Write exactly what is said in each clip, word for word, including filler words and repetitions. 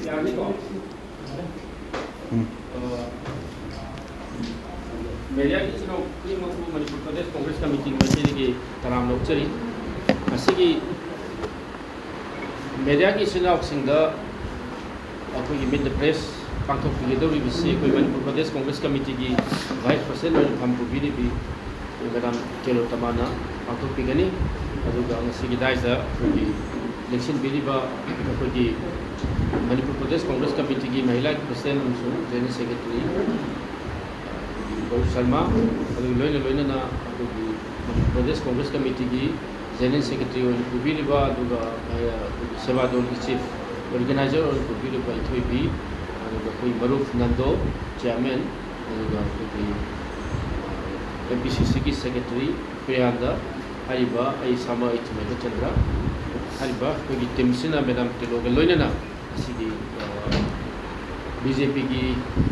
ꯌꯥꯔꯅꯤꯀꯣ? ꯎꯝ꯫ ꯑ, ꯃꯦꯗꯤꯌꯥꯒꯤ ꯏꯆꯤꯟ ꯏꯅꯥꯎ ꯈꯨꯗꯤꯡꯃꯛꯄꯨ ꯃꯅꯤꯄꯨꯔ ꯄ꯭ꯔꯗꯦꯁ ꯀꯣꯡꯒ꯭ꯔꯦꯁ ꯀꯃꯤꯇꯤꯒꯤ ꯃꯥꯏꯀꯩꯗꯒꯤ ꯇꯔꯥꯝꯅ ꯑꯣꯛꯆꯔꯤ꯫ ꯉꯁꯤꯒꯤ ꯃꯦꯗꯤꯌꯥꯒꯤ ꯏꯆꯤꯟ ꯏꯅꯥꯎꯁꯤꯡꯗ ꯑꯩꯈꯣꯏꯒꯤ Meet the Press ꯄꯥꯡꯊꯣꯛꯄꯤꯒꯗꯧꯔꯤꯕꯁꯤ ꯑꯩꯈꯣꯏ ꯃꯅꯤꯄꯨꯔ ꯄ꯭ꯔꯗꯦꯁ ꯀꯣꯡꯒ꯭ꯔꯦꯁ ꯀꯃꯤꯇꯤꯒꯤ ꯚꯥꯏꯁ ꯄ꯭ꯔꯁꯤꯗꯦꯟ ꯑꯣꯏꯅ ꯐꯝ ꯄꯨꯕꯤꯔꯤꯕꯤ ꯃꯦꯗꯥꯝ ꯇꯦꯂꯣꯇꯃꯥꯅ ꯄꯥꯡꯊꯣꯛꯄꯤꯒꯅꯤ꯫ ꯑꯗꯨꯒ ꯉꯁꯤꯒꯤ ꯗꯥꯏꯁꯇ ꯑꯩꯈꯣꯏꯒꯤ ꯂꯦꯡꯁꯤꯟꯕꯤꯔꯤꯕ ꯑꯩꯈꯣꯏꯒꯤ ꯃꯅꯤꯄꯨꯔ ꯄ꯭ꯔꯗꯦꯁ ꯀꯣꯡꯒ꯭ꯔꯦꯁ ꯀꯃꯤꯇꯤꯒꯤ ꯃꯍꯤꯂꯥꯒꯤ ꯄ꯭ꯔꯁꯤꯗꯦꯟ ꯑꯃꯁꯨꯡ ꯖꯦꯅꯔꯦꯜ ꯁꯦꯀ꯭ꯔꯦꯇꯔꯤ ꯕꯧ ꯁꯔꯃ, ꯑꯗꯨꯒ ꯂꯣꯏꯅ ꯂꯣꯏꯅꯅ ꯑꯩꯈꯣꯏꯒꯤ ꯃꯅꯤꯄꯨꯔ ꯄ꯭ꯔꯗꯦꯁ ꯀꯣꯡꯒ꯭ꯔꯦꯁ ꯀꯃꯤꯇꯤꯒꯤ ꯖꯦꯅꯔꯦꯜ ꯁꯦꯀ꯭ꯔꯦꯇꯔꯤ ꯑꯣꯏꯅ ꯄꯨꯕꯤꯔꯤꯕ, ꯑꯗꯨꯒ, ꯑ, ꯑꯩꯈꯣꯏꯒꯤ ꯁꯦꯕꯥꯗꯣꯜꯒꯤ ꯆꯤꯐ ꯑꯣꯔꯒꯅꯥꯏꯖꯔ ꯑꯣꯏꯅ ꯄꯨꯕꯤꯔꯤꯕ ꯏꯊꯣꯏꯕꯤ, ꯑꯗꯨꯒ ꯑꯩꯈꯣꯏ ꯃꯔꯨꯞ ꯅꯟꯗꯣ, ꯆꯤꯌꯥꯔꯃꯦꯟ, ꯑꯗꯨꯒ ꯑꯩꯈꯣꯏꯒꯤ ꯑꯦꯝ ꯄꯤ ꯁꯤ ꯁꯤꯒꯤ ꯁꯦꯀ꯭ꯔꯦꯇꯔꯤ ꯄ꯭ꯔꯤꯌꯥꯟꯗ, ꯍꯥꯏꯔꯤꯕ ꯑꯩ ꯏꯁꯥꯃꯛ ꯑꯩ ꯆꯤꯃꯦꯟꯗ ꯆꯟꯗ꯭ꯔ, ꯍꯥꯏꯔꯤꯕ ꯑꯩꯈꯣꯏꯒꯤ ꯇꯤꯝꯁꯤꯅ ꯃꯦꯗꯥꯝ ꯇꯤꯂꯣꯒ ꯂꯣꯏꯅꯅ ꯉꯁꯤꯗꯤ, ꯑ, ꯕꯤ ꯖꯦ ꯄꯤꯒꯤ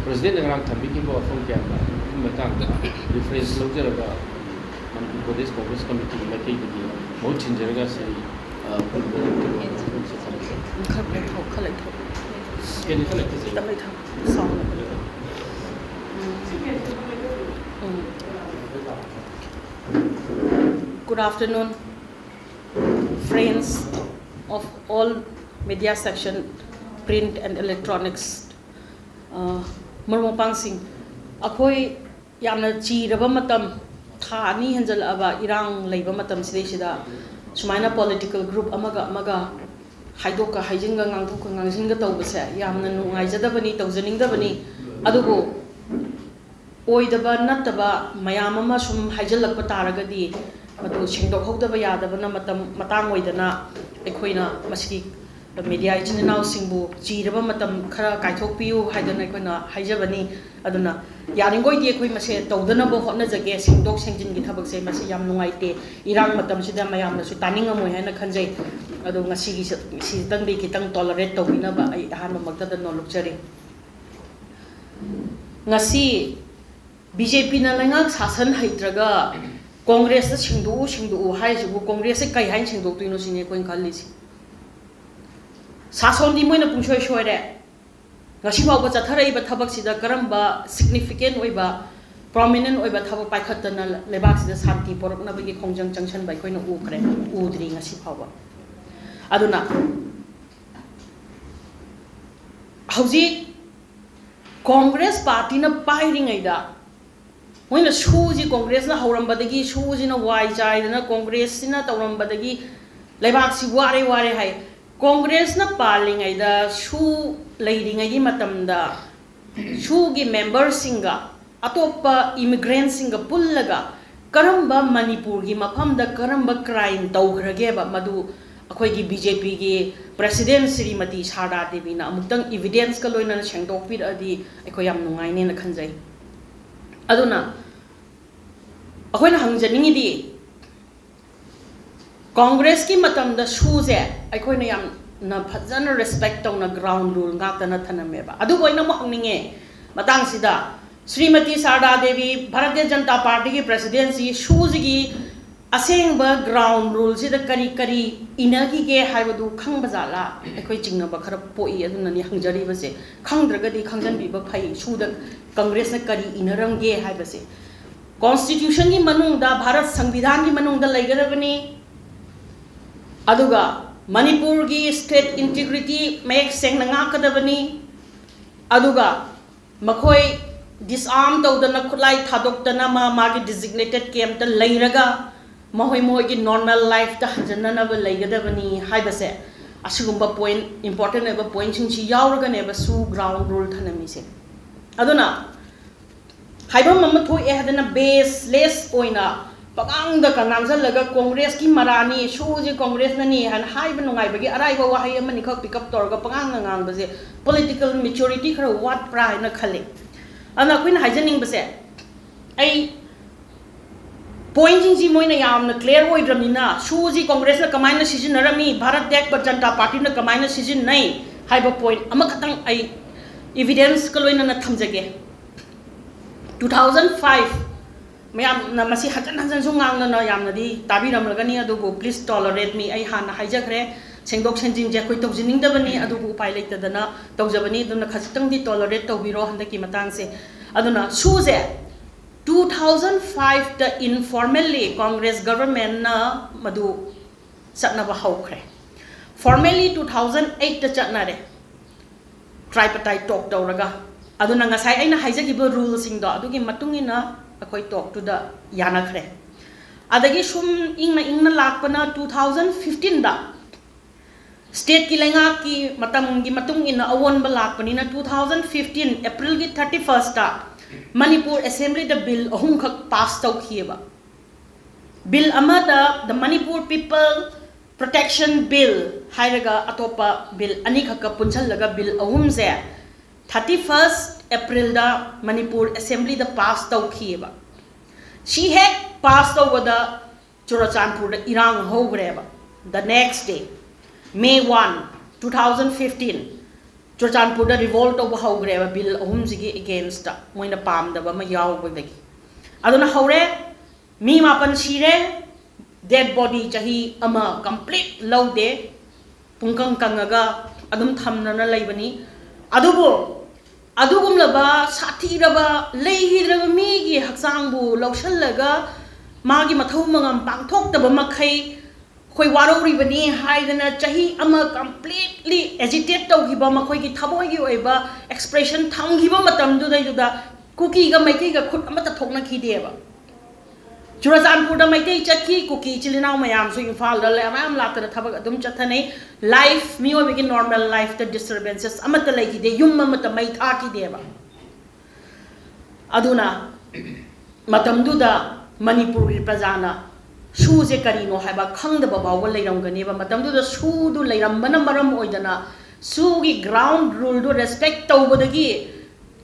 ꯄ꯭ꯔꯁꯤꯗꯦꯟꯅ ꯉꯔꯥꯡ ꯊꯝꯕꯤꯈꯤꯕ ꯋꯥꯐꯝ ꯀꯌꯥ ꯑꯗꯨꯒꯤ ꯃꯇꯥꯡꯗ ꯔꯤꯐꯔꯦꯟꯁ ꯂꯧꯖꯔꯒ ꯃꯅꯤꯄꯨꯔ ꯄ꯭ꯔꯗꯦꯁ ꯀꯣꯡꯒ꯭ꯔꯦꯁ ꯀꯃꯤꯇꯤꯒꯤ ꯃꯥꯏꯀꯩꯗꯒꯤ ꯃꯍꯨꯠ ꯁꯤꯟꯖꯔꯒ ꯁꯤꯗꯤ, ꯑ, ꯈꯨꯔꯨꯝꯖꯔꯤ꯫ ꯈꯔ ꯂꯩꯊꯧ, ꯈꯔ ꯂꯩꯊꯧ꯫ ꯀꯩꯅꯣ ꯈꯔ ꯂꯩꯊꯧ꯫ ꯈꯤꯇꯪ ꯂꯩꯊꯧ꯫ Sound. Um. Good afternoon, friends of all media section, print and electronics. ꯑ, ꯃꯔꯨꯞ ꯃꯄꯥꯡꯁꯤꯡ, ꯑꯩꯈꯣꯏ ꯌꯥꯝꯅ ꯆꯤꯔꯕ ꯃꯇꯝ, ꯊꯥ ꯑꯅꯤ ꯍꯦꯟꯖꯜꯂꯛꯑꯕ ꯏꯔꯥꯡ ꯂꯩꯕ ꯃꯇꯝꯁꯤꯗꯩꯁꯤꯗ ꯁꯨꯃꯥꯏꯅ political group ꯑꯃꯒ ꯑꯃꯒ ꯍꯥꯏꯗꯣꯛꯀ ꯍꯥꯏꯖꯤꯟꯒ ꯉꯥꯡꯊꯣꯛꯀ ꯉꯥꯡꯖꯤꯟꯒ ꯇꯧꯕꯁꯦ ꯌꯥꯝꯅ ꯅꯨꯡꯉꯥꯏꯖꯗꯕꯅꯤ, ꯇꯧꯖꯅꯤꯡꯗꯕꯅꯤ꯫ ꯑꯗꯨꯕꯨ ꯑꯣꯏꯗꯕ ꯅꯠꯇꯕ ꯃꯌꯥꯝ ꯑꯃ ꯁꯨꯝ ꯍꯥꯏꯖꯤꯜꯂꯛꯄ ꯇꯥꯔꯒꯗꯤ ꯃꯗꯨ ꯁꯦꯡꯗꯣꯛꯍꯧꯗꯕ ꯌꯥꯗꯕꯅ ꯃꯇꯝ ꯃꯇꯥꯡ ꯑꯣꯏꯗꯅ ꯑꯩꯈꯣꯏꯅ ꯃꯁꯤꯒꯤ ꯃꯦꯗꯤꯌꯥ ꯏꯆꯤꯟ ꯏꯅꯥꯎꯁꯤꯡꯕꯨ ꯆꯤꯔꯕ ꯃꯇꯝ ꯈꯔ ꯀꯥꯏꯊꯣꯛꯄꯤꯌꯨ ꯍꯥꯏꯗꯅ ꯑꯩꯈꯣꯏꯅ ꯍꯥꯏꯖꯕꯅꯤ꯫ ꯑꯗꯨꯅ ꯌꯥꯔꯤꯈꯣꯏꯗꯤ ꯑꯩꯈꯣꯏ ꯃꯁꯦ ꯇꯧꯗꯅꯕ ꯍꯣꯠꯅꯖꯒꯦ꯫ ꯁꯦꯡꯗꯣꯛ ꯁꯦꯡꯖꯤꯟꯒꯤ ꯊꯕꯛꯁꯦ ꯃꯁꯤ ꯌꯥꯝ ꯅꯨꯡꯉꯥꯏꯇꯦ꯫ ꯏꯔꯥꯡ ꯃꯇꯝꯁꯤꯗ ꯃꯌꯥꯝꯅꯁꯨ ꯇꯥꯅꯤꯡꯉꯝꯃꯣꯏ ꯍꯥꯏꯅ ꯈꯟꯖꯩ꯫ ꯑꯗꯣ ꯉꯁꯤꯒꯤ ꯁ-, ꯁꯤꯗꯪꯗꯤ ꯈꯤꯇꯪ tolerate ꯇꯧꯕꯤꯅꯕ ꯑꯩ ꯑꯍꯥꯟꯕꯃꯛꯇꯗ ꯅꯣꯜꯂꯨꯛꯆꯔꯤ꯫ ꯉꯁꯤ ꯕꯤ ꯖꯦ ꯄꯤꯅ ꯂꯩꯉꯥꯛ ꯁꯥꯁꯟ ꯍꯩꯇ꯭ꯔꯒ ꯀꯣꯡꯒ꯭ꯔꯦꯁꯇ ꯁꯦꯡꯗꯣꯛꯎ, ꯁꯦꯡꯗꯣꯛꯎ ꯍꯥꯏꯔꯤꯁꯤꯕꯨ ꯀꯣꯡꯒ꯭ꯔꯦꯁꯁꯦ ꯀꯩ ꯍꯥꯏꯅ ꯁꯦꯡꯗꯣꯛꯇꯣꯏꯅꯣ ꯁꯤꯅꯤ ꯑꯩꯈꯣꯏꯅ ꯈꯜꯂꯤꯁꯦ꯫ ꯁꯥꯁꯣꯟꯗꯤ ꯃꯣꯏꯅ ꯄꯨꯡꯁꯣꯏ ꯁꯣꯏꯔꯦ꯫ ꯉꯁꯤ ꯐꯥꯎꯕ ꯆꯠꯊꯔꯛꯏꯕ ꯊꯕꯛꯁꯤꯗ ꯀꯔꯝꯕ significant ꯑꯣꯏꯕ, prominent ꯑꯣꯏꯕ ꯊꯕꯛ ꯄꯥꯏꯈꯠꯇꯅ ꯂꯩꯕꯥꯛꯁꯤꯗ ꯁꯥꯟꯇꯤ ꯄꯣꯔꯛꯅꯕꯒꯤ ꯈꯣꯡꯖꯪ ꯆꯪꯁꯟꯕ ꯑꯩꯈꯣꯏꯅ ꯎꯈ꯭ꯔꯦ, ꯎꯗ꯭ꯔꯤ ꯉꯁꯤ ꯐꯥꯎꯕ꯫ ꯑꯗꯨꯅ ꯍꯧꯖꯤꯛ ꯀꯣꯡꯒ꯭ꯔꯦꯁ ꯄꯥꯔꯇꯤꯅ ꯄꯥꯏꯔꯤꯉꯩꯗ ꯃꯣꯏꯅ ꯁꯨꯁꯤ ꯀꯣꯡꯒ꯭ꯔꯦꯁꯅ ꯍꯧꯔꯝꯕꯗꯒꯤ, ꯁꯨꯁꯤꯅ ꯋꯥꯏ ꯆꯥꯏꯗꯅ ꯀꯣꯡꯒ꯭ꯔꯦꯁꯁꯤꯅ ꯇꯧꯔꯝꯕꯗꯒꯤ ꯂꯩꯕꯥꯛꯁꯤ ꯋꯥꯔꯦ ꯋꯥꯔꯦ ꯍꯥꯏ꯫ ꯀꯣꯡꯒ꯭ꯔꯦꯁꯅ ꯄꯥꯜꯂꯤꯉꯩꯗ, ꯁꯨ ꯂꯩꯔꯤꯉꯩꯒꯤ ꯃꯇꯝꯗ ꯁꯨꯒꯤ memberꯁꯤꯡꯒ ꯑꯇꯣꯞꯄ immigrantꯁꯤꯡꯒ ꯄꯨꯜꯂꯒ ꯀꯔꯝꯕ ꯃꯅꯤꯄꯨꯔꯒꯤ ꯃꯐꯝꯗ ꯀꯔꯝꯕ crime ꯇꯧꯈ꯭ꯔꯒꯦꯕ, ꯃꯗꯨ ꯑꯩꯈꯣꯏꯒꯤ BJPꯒꯤ president ꯁ꯭ꯔꯤꯃꯇꯤ ꯁꯥꯔꯗꯥ ꯗꯦꯕꯤꯅ ꯑꯃꯨꯛꯇꯪ evidenceꯀ ꯂꯣꯏꯅꯅ ꯁꯦꯡꯗꯣꯛꯄꯤꯔꯛꯑꯗꯤ ꯑꯩꯈꯣꯏ ꯌꯥꯝ ꯅꯨꯡꯉꯥꯏꯅꯦꯅ ꯈꯟꯖꯩ꯫ ꯑꯗꯨꯅ ꯑꯩꯈꯣꯏꯅ ꯍꯪꯖꯅꯤꯡꯉꯤꯗꯤ, ꯀꯣꯡꯒ꯭ꯔꯦꯁꯀꯤ ꯃꯇꯝꯗ ꯁꯨꯁꯦ ꯑꯩꯈꯣꯏꯅ ꯌꯥꯝꯅ ꯐꯖꯅ respect ꯇꯧꯅ ground rule ꯉꯥꯛꯇꯅ ꯊꯅꯝꯃꯦꯕ꯫ ꯑꯗꯨꯕꯨ ꯑꯩꯅ ꯑꯃꯨꯛ ꯍꯪꯅꯤꯡꯉꯦ ꯃꯇꯥꯡꯁꯤꯗ, ꯁ꯭ꯔꯤꯃꯇꯤ ꯁꯥꯔꯗꯥ ꯗꯦꯕꯤ ꯚꯥꯔꯇꯤꯌ ꯖꯅꯇꯥ ꯄꯥꯔꯇꯤꯒꯤ presidency ꯁꯨꯁꯤꯒꯤ ꯑꯁꯦꯡꯕ ground ruleꯁꯤꯗ ꯀꯔꯤ ꯀꯔꯤ ꯏꯅꯈꯤꯒꯦ ꯍꯥꯏꯕꯗꯨ ꯈꯪꯕ ꯖꯥꯠꯂꯥ? ꯑꯩꯈꯣꯏ ꯆꯤꯡꯅꯕ ꯈꯔ ꯄꯣꯛꯏ, ꯑꯗꯨꯅꯅꯤ ꯍꯪꯖꯔꯤꯕꯁꯦ꯫ ꯈꯪꯗ꯭ꯔꯒꯗꯤ ꯈꯪꯖꯟꯕꯤꯕ ꯐꯩ, ꯁꯨꯗ ꯀꯪꯒ꯭ꯔꯦꯁꯅ ꯀꯔꯤ ꯏꯅꯔꯝꯒꯦ ꯍꯥꯏꯕꯁꯦ꯫ Constitutionꯒꯤ ꯃꯅꯨꯡꯗ, ꯚꯥꯔꯠ ꯁꯪꯕꯤꯙꯥꯟꯒꯤ ꯃꯅꯨꯡꯗ ꯂꯩꯒꯗꯕꯅꯤ꯫ ꯑꯗꯨꯒ ꯃꯅꯤꯄꯨꯔꯒꯤ state integrity ꯃꯌꯦꯛ ꯁꯦꯡꯅ ꯉꯥꯛꯀꯗꯕꯅꯤ꯫ ꯑꯗꯨꯒ ꯃꯈꯣꯏ disarm ꯇꯧꯗꯅ, ꯈꯨꯠꯂꯥꯏ ꯊꯥꯗꯣꯛꯇꯅ, ꯃꯥ ꯃꯥꯒꯤ designated campꯇ ꯂꯩꯔꯒ ꯃꯈꯣꯏ ꯃꯈꯣꯏꯒꯤ normal lifeꯇ ꯍꯟꯖꯟꯅꯅꯕ ꯂꯩꯒꯗꯕꯅꯤ ꯍꯥꯏꯕꯁꯦ, ꯑꯁꯤꯒꯨꯝꯕ point, important ꯑꯣꯏꯕ pointꯁꯤꯡꯁꯤ ꯌꯥꯎꯔꯒꯅꯦꯕ ꯁꯨ ground rule ꯊꯅꯝꯃꯤꯁꯦ꯫ ꯑꯗꯨꯅ ꯍꯥꯏꯐꯝ ꯑꯃ ꯊꯣꯛꯑꯦ ꯍꯥꯏꯗꯅ baseless ꯑꯣꯏꯅ ꯄꯉꯥꯡꯗ ꯉꯥꯡꯁꯤꯜꯂꯒ ꯀꯣꯡꯒ꯭ꯔꯦꯁꯀꯤ ꯃꯔꯥꯅꯤ, ꯁꯨꯁꯤ ꯀꯣꯡꯒ꯭ꯔꯦꯁꯅꯅꯤ ꯍꯥꯏꯅ ꯍꯥꯏꯕ ꯅꯨꯡꯉꯥꯏꯕꯒꯤ ꯑꯔꯥꯏꯕ ꯋꯥꯍꯩ ꯑꯃꯅꯤꯈꯛ pick up ꯇꯧꯔꯒ ꯄꯉꯥꯡꯗ ꯉꯥꯡꯕꯁꯦ political maturity ꯈꯔ ꯋꯥꯠꯄ꯭ꯔꯥ ꯍꯥꯏꯅ ꯈꯜꯂꯤ꯫ ꯑꯗꯨꯅ ꯑꯩꯈꯣꯏꯅ ꯍꯥꯏꯖꯅꯤꯡꯕꯁꯦ, ꯑꯩ pointꯁꯤꯡꯁꯤ ꯃꯣꯏꯅ ꯌꯥꯝꯅ clear ꯑꯣꯏꯗ꯭ꯔꯕꯅꯤꯅ, ꯁꯨꯁꯤ ꯀꯣꯡꯒ꯭ꯔꯦꯁꯅ ꯀꯃꯥꯏꯅ ꯁꯤꯖꯤꯟꯅꯔꯝꯃꯤ, ꯚꯥꯔꯠ ꯇ꯭ꯌꯥꯒ ꯖꯅꯇꯥ ꯄꯥꯔꯇꯤꯅ ꯀꯃꯥꯏꯅ ꯁꯤꯖꯤꯟꯅꯩ ꯍꯥꯏꯕ point ꯑꯃꯈꯛꯇꯪ ꯑꯩ evidenceꯀ ꯂꯣꯏꯅꯅ ꯊꯝꯖꯒꯦ꯫ Two thousand five, ꯃꯌꯥꯝꯅ ꯃꯁꯤ ꯍꯟꯖꯟ ꯍꯟꯖꯟꯁꯨ ꯉꯥꯡꯗꯅ ꯌꯥꯝꯅꯗꯤ ꯇꯥꯕꯤꯔꯝꯂꯒꯅꯤ, ꯑꯗꯨꯕꯨ please tolerate me, ꯑꯩ ꯍꯥꯟꯅ ꯍꯥꯏꯖꯈ꯭ꯔꯦ꯫ ꯁꯦꯡꯗꯣꯛ ꯁꯦꯡꯖꯤꯟꯁꯦ ꯑꯩꯈꯣꯏ ꯇꯧꯖꯅꯤꯡꯗꯕꯅꯤ, ꯑꯗꯨꯕꯨ ꯎꯄꯥꯏ ꯂꯩꯇꯗꯅ ꯇꯧꯖꯕꯅꯤ꯫ ꯑꯗꯨꯅ ꯈꯖꯤꯛꯇꯪꯗꯤ tolerate ꯇꯧꯕꯤꯔꯣ ꯍꯟꯗꯛꯀꯤ ꯃꯇꯥꯡꯁꯦ꯫ ꯑꯗꯨꯅ ꯁꯨꯁꯦ two thousand five ꯇ informally Congress government ꯅ ꯃꯗꯨ ꯆꯠꯅꯕ ꯍꯧꯈ꯭ꯔꯦ꯫ Formally two thousand eight ꯇ ꯆꯠꯅꯔꯦ, tripartite talk ꯇꯧꯔꯒ꯫ ꯑꯗꯨꯅ ꯉꯁꯥꯏ ꯑꯩꯅ ꯍꯥꯏꯖꯈꯤꯕ rule ꯁꯤꯡꯗꯣ ꯑꯗꯨꯒꯤ ꯃꯇꯨꯡ ꯏꯟꯅ ꯑꯩꯈꯣꯏ talk ꯇꯨꯗ ꯌꯥꯅꯈ꯭ꯔꯦ꯫ ꯑꯗꯒꯤ ꯁꯨꯝ ꯏꯪꯅ ꯏꯪꯅ ꯂꯥꯛꯄꯅ two thousand fifteen ꯗ state ꯀꯤ ꯂꯩꯉꯥꯛꯀꯤ ꯃꯇꯝꯒꯤ ꯃꯇꯨꯡ ꯏꯟꯅ ꯑꯑꯣꯟꯕ ꯂꯥꯛꯄꯅꯤꯅ two thousand fifteen April ꯒꯤ thirty first ꯇ ꯃꯅꯤꯄꯨꯔ assembly ꯗ bill ꯑꯍꯨꯝꯈꯛ pass ꯇꯧꯈꯤꯑꯕ꯫ Bill ꯑꯃꯗ the Manipur People Protection Bill ꯍꯥꯏꯔꯒ ꯑꯇꯣꯞꯄ bill ꯑꯅꯤꯈꯛꯀ ꯄꯨꯟꯁꯤꯜꯂꯒ bill ꯑꯍꯨꯝꯁꯦ thirty first April ꯗ ꯃꯅꯤꯄꯨꯔ assembly ꯗ pass ꯇꯧꯈꯤꯑꯕ꯫ ꯁꯤ ꯍꯦꯛ pass ꯇꯧꯕꯗ ꯆꯨꯔꯆꯥꯟꯄꯨꯔꯗ ꯏꯔꯥꯡ ꯍꯧꯈ꯭ꯔꯦꯕ꯫ The next day, May one, two thousand fifteen, ꯆꯨꯔꯆꯥꯟꯄꯨꯔꯗ revolt ꯇꯧꯕ ꯍꯧꯈ꯭ꯔꯦꯕ bill ꯑꯍꯨꯝꯁꯤꯒꯤ against ꯇ, ꯃꯣꯏꯅ ꯄꯥꯝꯗꯕ ꯑꯃ ꯌꯥꯎꯕꯗꯒꯤ꯫ ꯑꯗꯨꯅ ꯍꯧꯔꯦ, ꯃꯤ ꯃꯥꯄꯟ ꯁꯤꯔꯦ, dead body ꯆꯍꯤ ꯑꯃ complete ꯂꯧꯗꯦ, ꯄꯨꯡꯀꯪ ꯀꯪꯉꯒ ꯑꯗꯨꯝ ꯊꯝꯅꯅ ꯂꯩꯕꯅꯤ꯫ ꯑꯗꯨꯕꯨ ꯑꯗꯨꯒꯨꯝꯂꯕ ꯁꯥꯊꯤꯔꯕ ꯂꯩꯈꯤꯗ꯭ꯔꯕ ꯃꯤꯒꯤ ꯍꯛꯆꯥꯡꯕꯨ ꯂꯧꯁꯤꯜꯂꯒ ꯃꯥꯒꯤ ꯃꯊꯧ ꯃꯉꯝ ꯄꯥꯡꯊꯣꯛꯇꯕ ꯃꯈꯩ ꯑꯩꯈꯣꯏ ꯋꯥꯔꯧꯔꯤꯕꯅꯤ ꯍꯥꯏꯗꯅ ꯆꯍꯤ ꯑꯃ completely agitate ꯇꯧꯈꯤꯕ, ꯃꯈꯣꯏꯒꯤ ꯊꯃꯣꯏꯒꯤ ꯑꯣꯏꯕ expression ꯊꯝꯈꯤꯕ ꯃꯇꯝꯗꯨꯗꯩꯗꯨꯗ ꯀꯨꯀꯤꯒ ꯃꯩꯇꯩꯒ ꯈꯨꯠ ꯑꯃꯠꯇ ꯊꯣꯛꯅꯈꯤꯗꯦꯕ꯫ ꯆꯨꯔꯆꯥꯟꯄꯨꯔꯗ ꯃꯩꯇꯩ ꯆꯠꯈꯤ, ꯀꯨꯀꯤ ꯏꯆꯤꯜ ꯏꯅꯥꯎ ꯃꯌꯥꯝꯁꯨ ꯏꯝꯐꯥꯜꯗ ꯂꯩ, ꯃꯌꯥꯝ ꯂꯥꯛꯇꯅ ꯊꯕꯛ ꯑꯗꯨꯝ ꯆꯠꯊꯅꯩ꯫ Life, ꯃꯤꯑꯣꯏꯕꯒꯤ normal life ꯇ disturbances ꯑꯃꯠꯇ ꯂꯩꯈꯤꯗꯦ, ꯌꯨꯝ ꯑꯃꯠꯇ ꯃꯩ ꯊꯥꯈꯤꯗꯦꯕ꯫ ꯑꯗꯨꯅ ꯃꯇꯝꯗꯨꯗ ꯃꯅꯤꯄꯨꯔꯒꯤ ꯄ꯭ꯔꯖꯥꯅ ꯁꯨꯁꯦ ꯀꯔꯤꯅꯣ ꯍꯥꯏꯕ ꯈꯪꯗꯕ ꯐꯥꯎꯕ ꯂꯩꯔꯝꯒꯅꯦꯕ꯫ ꯃꯇꯝꯗꯨꯗ ꯁꯨꯗꯨ ꯂꯩꯔꯝꯕꯅ ꯃꯔꯝ ꯑꯣꯏꯗꯅ ꯁꯨꯒꯤ ground rule ꯗꯨ respect ꯇꯧꯕꯗꯒꯤ,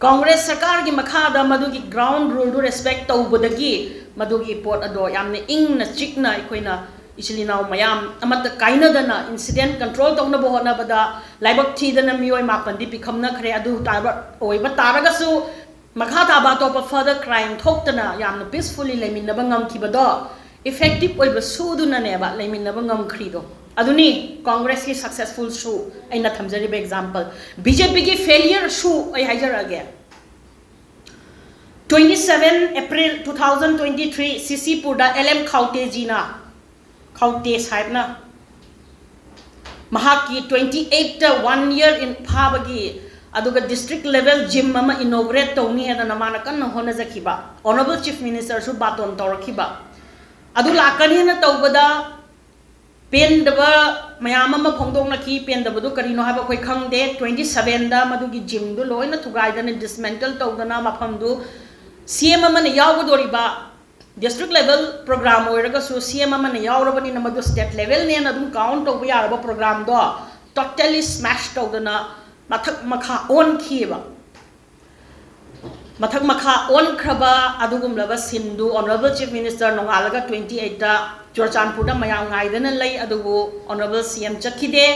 ꯀꯣꯡꯒ꯭ꯔꯦꯁ ꯁꯔꯀꯥꯔꯒꯤ ꯃꯈꯥꯗ ꯃꯗꯨꯒꯤ ground rule ꯗꯨ respect ꯇꯧꯕꯗꯒꯤ ꯃꯗꯨꯒꯤ ꯄꯣꯠ ꯑꯗꯣ ꯌꯥꯝꯅ ꯏꯪꯅ ꯆꯤꯛꯅ ꯑꯩꯈꯣꯏꯅ ꯏꯆꯤꯜ ꯏꯅꯥꯎ ꯃꯌꯥꯝ ꯑꯃꯠꯇ ꯀꯥꯏꯅꯗꯅ incident control ꯇꯧꯅꯕ ꯍꯣꯠꯅꯕꯗ ꯂꯥꯏꯕꯛ ꯊꯤꯗꯅ ꯃꯤꯑꯣꯏ ꯃꯥꯄꯟꯗꯤ ꯄꯤꯈꯝꯅꯈ꯭ꯔꯦ꯫ ꯑꯗꯨ ꯇꯥꯕ-, ꯑꯣꯏꯕ ꯇꯥꯔꯒꯁꯨ ꯃꯈꯥ ꯇꯥꯕ ꯑꯇꯣꯞꯄ further crime ꯊꯣꯛꯇꯅ ꯌꯥꯝꯅ peacefully ꯂꯩꯃꯤꯟꯅꯕ ꯉꯝꯈꯤꯕꯗꯣ Effective ꯑꯣꯏꯕ ꯁꯨꯗꯨꯅꯅꯦꯕ ꯂꯩꯃꯤꯟꯅꯕ ꯉꯝꯈ꯭ꯔꯤꯗꯣ꯫ ꯑꯗꯨꯅꯤ ꯀꯣꯡꯒ꯭ꯔꯦꯁꯀꯤ successful ꯁꯨ ꯑꯩꯅ ꯊꯝꯖꯔꯤꯕ example꯫ ꯕꯤ ꯖꯦ ꯄꯤꯒꯤ failure ꯁꯨ ꯑꯩ ꯍꯥꯏꯖꯔꯛꯑꯒꯦ꯫ Twenty seven April two thousand twenty three ꯁꯤꯁꯤꯄꯨꯔꯗ ꯑꯦꯜ ꯑꯦꯝ ꯈꯥꯎꯇꯦꯖꯤꯅ, ꯈꯥꯎꯇꯦ ꯁꯥꯍꯦꯕꯅ ꯃꯍꯥꯛꯀꯤ twenty eight one year in ꯐꯥꯕꯒꯤ, ꯑꯗꯨꯒ district level gym ꯑꯃ inaugurate ꯇꯧꯅꯤ ꯍꯥꯏꯗꯅ ꯃꯥꯅ ꯀꯟꯅ ꯍꯣꯠꯅꯖꯈꯤꯕ, Honourable Chief Minister ꯁꯨ ꯕꯥꯇꯣꯟ ꯇꯧꯔꯛꯈꯤꯕ꯫ ꯑꯗꯨ ꯂꯥꯛꯀꯅꯤꯅ ꯇꯧꯕꯗ ꯄꯦꯟꯗꯕ ꯃꯌꯥꯝ ꯑꯃ ꯐꯣꯡꯗꯣꯛꯅꯈꯤ꯫ ꯄꯦꯟꯗꯕꯗꯨ ꯀꯔꯤꯅꯣ ꯍꯥꯏꯕ ꯑꯩꯈꯣꯏ ꯈꯪꯗꯦ꯫ Twenty seven ꯗ ꯃꯗꯨꯒꯤ gym ꯗꯨ ꯂꯣꯏꯅ ꯊꯨꯒꯥꯏꯗꯅ dismantle ꯇꯧꯗꯅ ꯃꯐꯝꯗꯨ ꯁꯤ ꯑꯦꯝ ꯑꯃꯅ ꯌꯥꯎꯒꯗꯣꯔꯤꯕ district level program ꯑꯣꯏꯔꯒꯁꯨ ꯁꯤ ꯑꯦꯝ ꯑꯃꯅ ꯌꯥꯎꯔꯕꯅꯤꯅ ꯃꯗꯨ state level ꯅꯦꯅ ꯑꯗꯨꯝ count ꯇꯧꯕ ꯌꯥꯔꯕ program ꯗꯣ totally smash ꯇꯧꯗꯅ ꯃꯊꯛ ꯃꯈꯥ ꯑꯣꯟꯈꯤꯑꯕ꯫ ꯃꯊꯛ ꯃꯈꯥ ꯑꯣꯟꯈ꯭ꯔꯕ ꯑꯗꯨꯒꯨꯝꯂꯕ scene ꯗꯨ Honourable Chief Minister ꯅꯣꯡꯉꯥꯜꯂꯒ twenty eight ꯗ ꯆꯨꯔꯆꯥꯟꯄꯨꯔꯗ ꯃꯌꯥꯝ ꯉꯥꯏꯗꯅ ꯂꯩ, ꯑꯗꯨꯕꯨ Honourable ꯁꯤ ꯑꯦꯝ ꯆꯠꯈꯤꯗꯦ꯫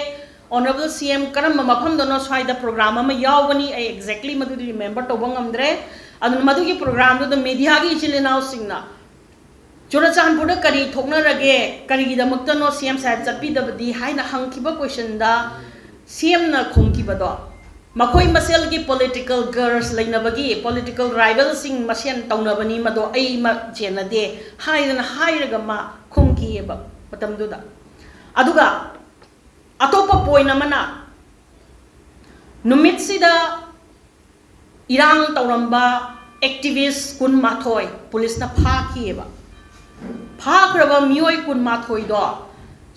Honourable ꯁꯤ ꯑꯦꯝ ꯀꯔꯝꯕ ꯃꯐꯝꯗꯅꯣ ꯁ꯭ꯋꯥꯏꯗ program ꯑꯃ ꯌꯥꯎꯒꯅꯤ, ꯑꯩ exactly ꯃꯗꯨꯗꯤ remember ꯇꯧꯕ ꯉꯝꯗ꯭ꯔꯦ꯫ ꯑꯗꯨꯅ ꯃꯗꯨꯒꯤ program ꯗꯨꯗ media ꯒꯤ ꯏꯆꯤꯜ ꯏꯅꯥꯎꯁꯤꯡꯅ ꯆꯨꯔꯆꯥꯟꯄꯨꯔꯗ ꯀꯔꯤ ꯊꯣꯛꯅꯔꯒꯦ, ꯀꯔꯤꯒꯤꯗꯃꯛꯇꯅꯣ ꯁꯤ ꯑꯦꯝ ꯁꯥꯍꯦꯕ ꯆꯠꯄꯤꯗꯕꯗꯤ ꯍꯥꯏꯅ ꯍꯪꯈꯤꯕ question ꯗ ꯁꯤ ꯑꯦꯝꯅ ꯈꯨꯝꯈꯤꯕꯗꯣ, ꯃꯈꯣꯏ ꯃꯁꯦꯜꯒꯤ political grudge ꯂꯩꯅꯕꯒꯤ, political rival ꯁꯤꯡ ꯃꯁꯦꯟ ꯇꯧꯅꯕꯅꯤ, ꯃꯗꯣ ꯑꯩ ꯃ-, ꯆꯦꯟꯅꯗꯦ ꯍꯥꯏꯗꯅ ꯍꯥꯏꯔꯒ ꯃꯥ ꯈꯨꯝꯈꯤꯑꯕ ꯃꯇꯝꯗꯨꯗ꯫ ꯑꯗꯨꯒ ꯑꯇꯣꯞꯄ point ꯑꯃꯅ, ꯅꯨꯃꯤꯠꯁꯤꯗ ꯏꯔꯥꯡ ꯇꯧꯔꯝꯕ activist ꯀꯨꯟꯃꯥꯊꯣꯏ ꯄꯨꯂꯤꯁꯅ ꯐꯥꯈꯤꯑꯕ꯫ ꯐꯥꯈ꯭ꯔꯕ ꯃꯤꯑꯣꯏ ꯀꯨꯟꯃꯥꯊꯣꯏꯗꯣ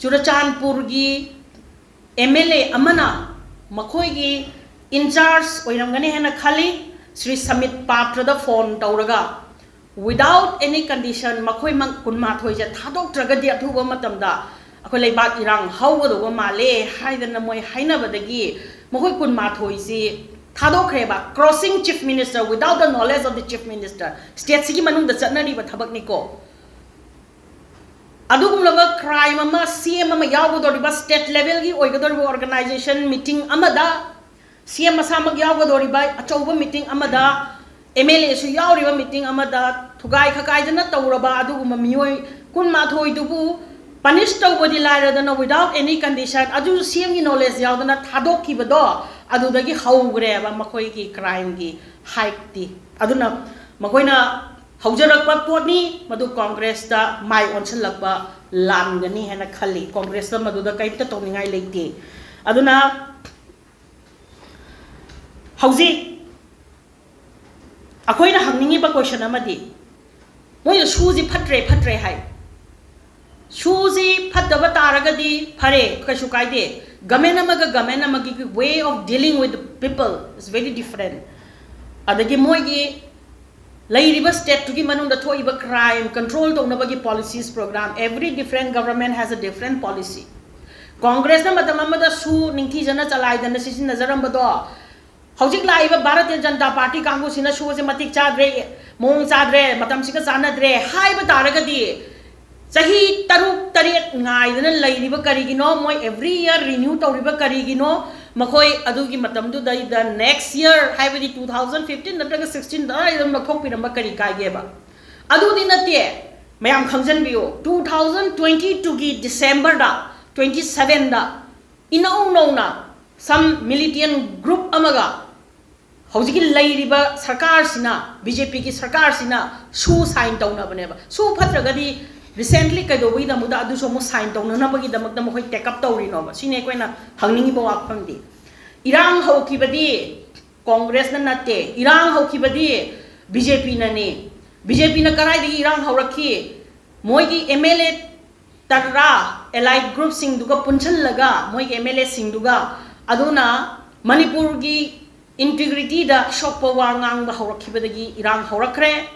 ꯆꯨꯔꯆꯥꯟꯄꯨꯔꯒꯤ ꯑꯦꯝ ꯑꯦꯜ ꯑꯦ ꯑꯃꯅ ꯃꯈꯣꯏꯒꯤ in charge ꯑꯣꯏꯔꯝꯒꯅꯤ ꯍꯥꯏꯅ ꯈꯜꯂꯤ, ꯁ꯭ꯔꯤ ꯁꯃꯤꯠ ꯄꯥꯇ꯭ꯔꯗ phone ꯇꯧꯔꯒ without any condition ꯃꯈꯣꯏ ꯃ-, ꯀꯨꯟꯃꯥꯊꯣꯏꯁꯦ ꯊꯥꯗꯣꯛꯇ꯭ꯔꯒꯗꯤ ꯑꯊꯨꯕ ꯃꯇꯝꯗ ꯑꯩꯈꯣꯏ ꯂꯩꯕꯥꯛ ꯏꯔꯥꯡ ꯍꯧꯒꯗꯧꯕ ꯃꯥꯜꯂꯦ ꯍꯥꯏꯗꯅ ꯃꯣꯏ ꯍꯥꯏꯅꯕꯗꯒꯤ ꯃꯈꯣꯏ ꯀꯨꯟꯃꯥꯊꯣꯏꯁꯤ ꯊꯥꯗꯣꯛꯈ꯭ꯔꯦꯕ, crossing Chief Minister without the knowledge of the Chief Minister꯫ State ꯁꯤꯒꯤ ꯃꯅꯨꯡꯗ ꯆꯠꯅꯔꯤꯕ ꯊꯕꯛꯅꯤꯀꯣ꯫ ꯑꯗꯨꯒꯨꯝꯂꯕ crime ꯑꯃ, ꯁꯤ ꯑꯦꯝ ꯑꯃ ꯌꯥꯎꯒꯗꯧꯔꯤꯕ, state level ꯒꯤ ꯑꯣꯏꯒꯗꯧꯔꯤꯕ organization meeting ꯑꯃꯗ, ꯁꯤ ꯑꯦꯝ ꯃꯁꯥꯃꯛ ꯌꯥꯎꯒꯗꯧꯔꯤꯕ ꯑꯆꯧꯕ meeting ꯑꯃꯗ, ꯑꯦꯝ ꯑꯦꯜ ꯑꯦꯁꯨ ꯌꯥꯎꯔꯤꯕ meeting ꯑꯃꯗ ꯊꯨꯒꯥꯏ ꯈꯀꯥꯏꯗꯅ ꯇꯧꯔꯕ ꯑꯗꯨꯒꯨꯝꯕ ꯃꯤꯑꯣꯏ ꯀꯨꯟꯃꯥꯊꯣꯏꯗꯨꯕꯨ punish ꯇꯧꯕꯗꯤ ꯂꯥꯏꯔꯗꯅ, without any condition, ꯑꯗꯨꯁꯨ CMꯒꯤ knowledge ꯌꯥꯎꯗꯅ ꯊꯥꯗꯣꯛꯈꯤꯕꯗꯣ, ꯑꯗꯨꯗꯒꯤ ꯍꯧꯈ꯭ꯔꯦꯕ ꯃꯈꯣꯏꯒꯤ crimeꯒꯤ heightꯇꯤ꯫ ꯑꯗꯨꯅ ꯃꯈꯣꯏꯅ ꯍꯧꯖꯔꯛꯄ ꯄꯣꯠꯅꯤ, ꯃꯗꯨ ꯀꯣꯡꯒ꯭ꯔꯦꯁꯇ ꯃꯥꯏ ꯑꯣꯟꯁꯤꯜꯂꯛꯄ ꯂꯥꯟꯒꯅꯤ ꯍꯥꯏꯅ ꯈꯜꯂꯤ꯫ ꯀꯣꯡꯒ꯭ꯔꯦꯁꯇ ꯃꯗꯨꯗ ꯀꯔꯤꯝꯇ ꯇꯧꯅꯤꯡꯉꯥꯏ ꯂꯩꯇꯦ꯫ ꯑꯗꯨꯅ ꯍꯧꯖꯤꯛ ꯑꯩꯈꯣꯏꯅ ꯍꯪꯅꯤꯡꯉꯤꯕ question ꯑꯃꯗꯤ, ꯃꯣꯏꯅ ꯁꯨꯁꯤ ꯐꯠꯇ꯭ꯔꯦ, ꯐꯠꯇ꯭ꯔꯦ ꯍꯥꯏ꯫ ꯁꯨꯁꯤ ꯐꯠꯇꯕ ꯇꯥꯔꯒꯗꯤ ꯐꯔꯦ, ꯀꯩꯁꯨ ꯀꯥꯏꯗꯦ꯫ Government ꯑꯃꯒ government ꯑꯃꯒꯤ way of dealing with the people is very different꯫ ꯑꯗꯒꯤ ꯃꯣꯏꯒꯤ ꯂꯩꯔꯤꯕ stateꯇꯨꯒꯤ ꯃꯅꯨꯡꯗ ꯊꯣꯛꯏꯕ crime control ꯇꯧꯅꯕꯒꯤ policies program, every different government has a different policy꯫ ꯀꯣꯡꯒ꯭ꯔꯦꯁꯅ ꯃꯇꯝ ꯑꯃꯗ ꯁꯨ ꯅꯤꯡꯊꯤꯖꯅ ꯆꯂꯥꯏꯗꯅ ꯁꯤꯖꯤꯟꯅꯖꯔꯝꯕꯗꯣ, ꯍꯧꯖꯤꯛ ꯂꯥꯛꯏꯕ ꯚꯥꯔꯇꯤꯌ ꯖꯅꯇꯥ ꯄꯥꯔꯇꯤ ꯀꯥꯡꯕꯨꯁꯤꯅ ꯁꯨꯁꯦ ꯃꯇꯤꯛ ꯆꯥꯗ꯭ꯔꯦ, ꯃꯑꯣꯡ ꯆꯥꯗ꯭ꯔꯦ, ꯃꯇꯝꯁꯤꯒ ꯆꯥꯟꯅꯗ꯭ꯔꯦ ꯍꯥꯏꯕ ꯇꯥꯔꯒꯗꯤ, ꯆꯍꯤ ꯇꯔꯨꯛ ꯇꯔꯦꯠ ꯉꯥꯏꯗꯅ ꯂꯩꯔꯤꯕ ꯀꯔꯤꯒꯤꯅꯣ? ꯃꯣꯏ every year renew ꯇꯧꯔꯤꯕ ꯀꯔꯤꯒꯤꯅꯣ? ꯃꯈꯣꯏ ꯑꯗꯨꯒꯤ ꯃꯇꯝꯗꯨꯗꯩꯗ next year, ꯍꯥꯏꯕꯗꯤ two thousand fifteen ꯅꯠꯇ꯭ꯔꯒ sixteen ꯑꯗꯨꯝ ꯂꯧꯊꯣꯛꯄꯤꯔꯝꯕ ꯀꯔꯤ ꯀꯥꯏꯒꯦꯕ? ꯑꯗꯨꯗꯤ ꯅꯠꯇꯦ꯫ ꯃꯌꯥꯝ ꯈꯪꯖꯟꯕꯤꯌꯨ, two thousand twenty twoꯒꯤ Decemberꯗ, twenty sevenꯗ ꯏꯅꯧ ꯅꯧꯅ some militant group ꯑꯃꯒ ꯍꯧꯖꯤꯛꯀꯤ ꯂꯩꯔꯤꯕ ꯁꯔꯀꯥꯔꯁꯤꯅ, BJPꯒꯤ ꯁꯔꯀꯥꯔꯁꯤꯅ ꯁꯨ sign ꯇꯧꯅꯕꯅꯦꯕ꯫ ꯁꯨ ꯐꯠꯇ꯭ꯔꯒꯗꯤ recently ꯀꯩꯗꯧꯕꯒꯤꯗꯃꯛꯇ ꯑꯗꯨꯁꯨ ꯑꯃꯨꯛ sign ꯇꯧꯅꯅꯕꯒꯤꯗꯃꯛꯇ ꯃꯈꯣꯏ take up ꯇꯧꯔꯤꯅꯣꯕ? ꯁꯤꯅꯤ ꯑꯩꯈꯣꯏꯅ ꯍꯪꯅꯤꯡꯉꯤꯕ ꯋꯥꯐꯝꯗꯤ꯫ ꯏꯔꯥꯡ ꯍꯧꯈꯤꯕꯗꯤ ꯀꯣꯡꯒ꯭ꯔꯦꯁꯅ ꯅꯠꯇꯦ꯫ ꯏꯔꯥꯡ ꯍꯧꯈꯤꯕꯗꯤ BJPꯅꯅꯤ꯫ BJPꯅ ꯀꯗꯥꯏꯗꯒꯤ ꯏꯔꯥꯡ ꯍꯧꯔꯛꯈꯤ? ꯃꯣꯏꯒꯤ MLA ꯇꯔꯥ allied groupꯁꯤꯡꯗꯨꯒ ꯄꯨꯟꯁꯤꯜꯂꯒ, ꯃꯣꯏꯒꯤ MLAꯁꯤꯡꯗꯨꯒ, ꯑꯗꯨꯅ ꯃꯅꯤꯄꯨꯔꯒꯤ integrityꯗ ꯁꯣꯛꯄ ꯋꯥ ꯉꯥꯡꯕ ꯍꯧꯔꯛꯈꯤꯕꯗꯒꯤ ꯏꯔꯥꯡ ꯍꯧꯔꯛꯈ꯭ꯔꯦ꯫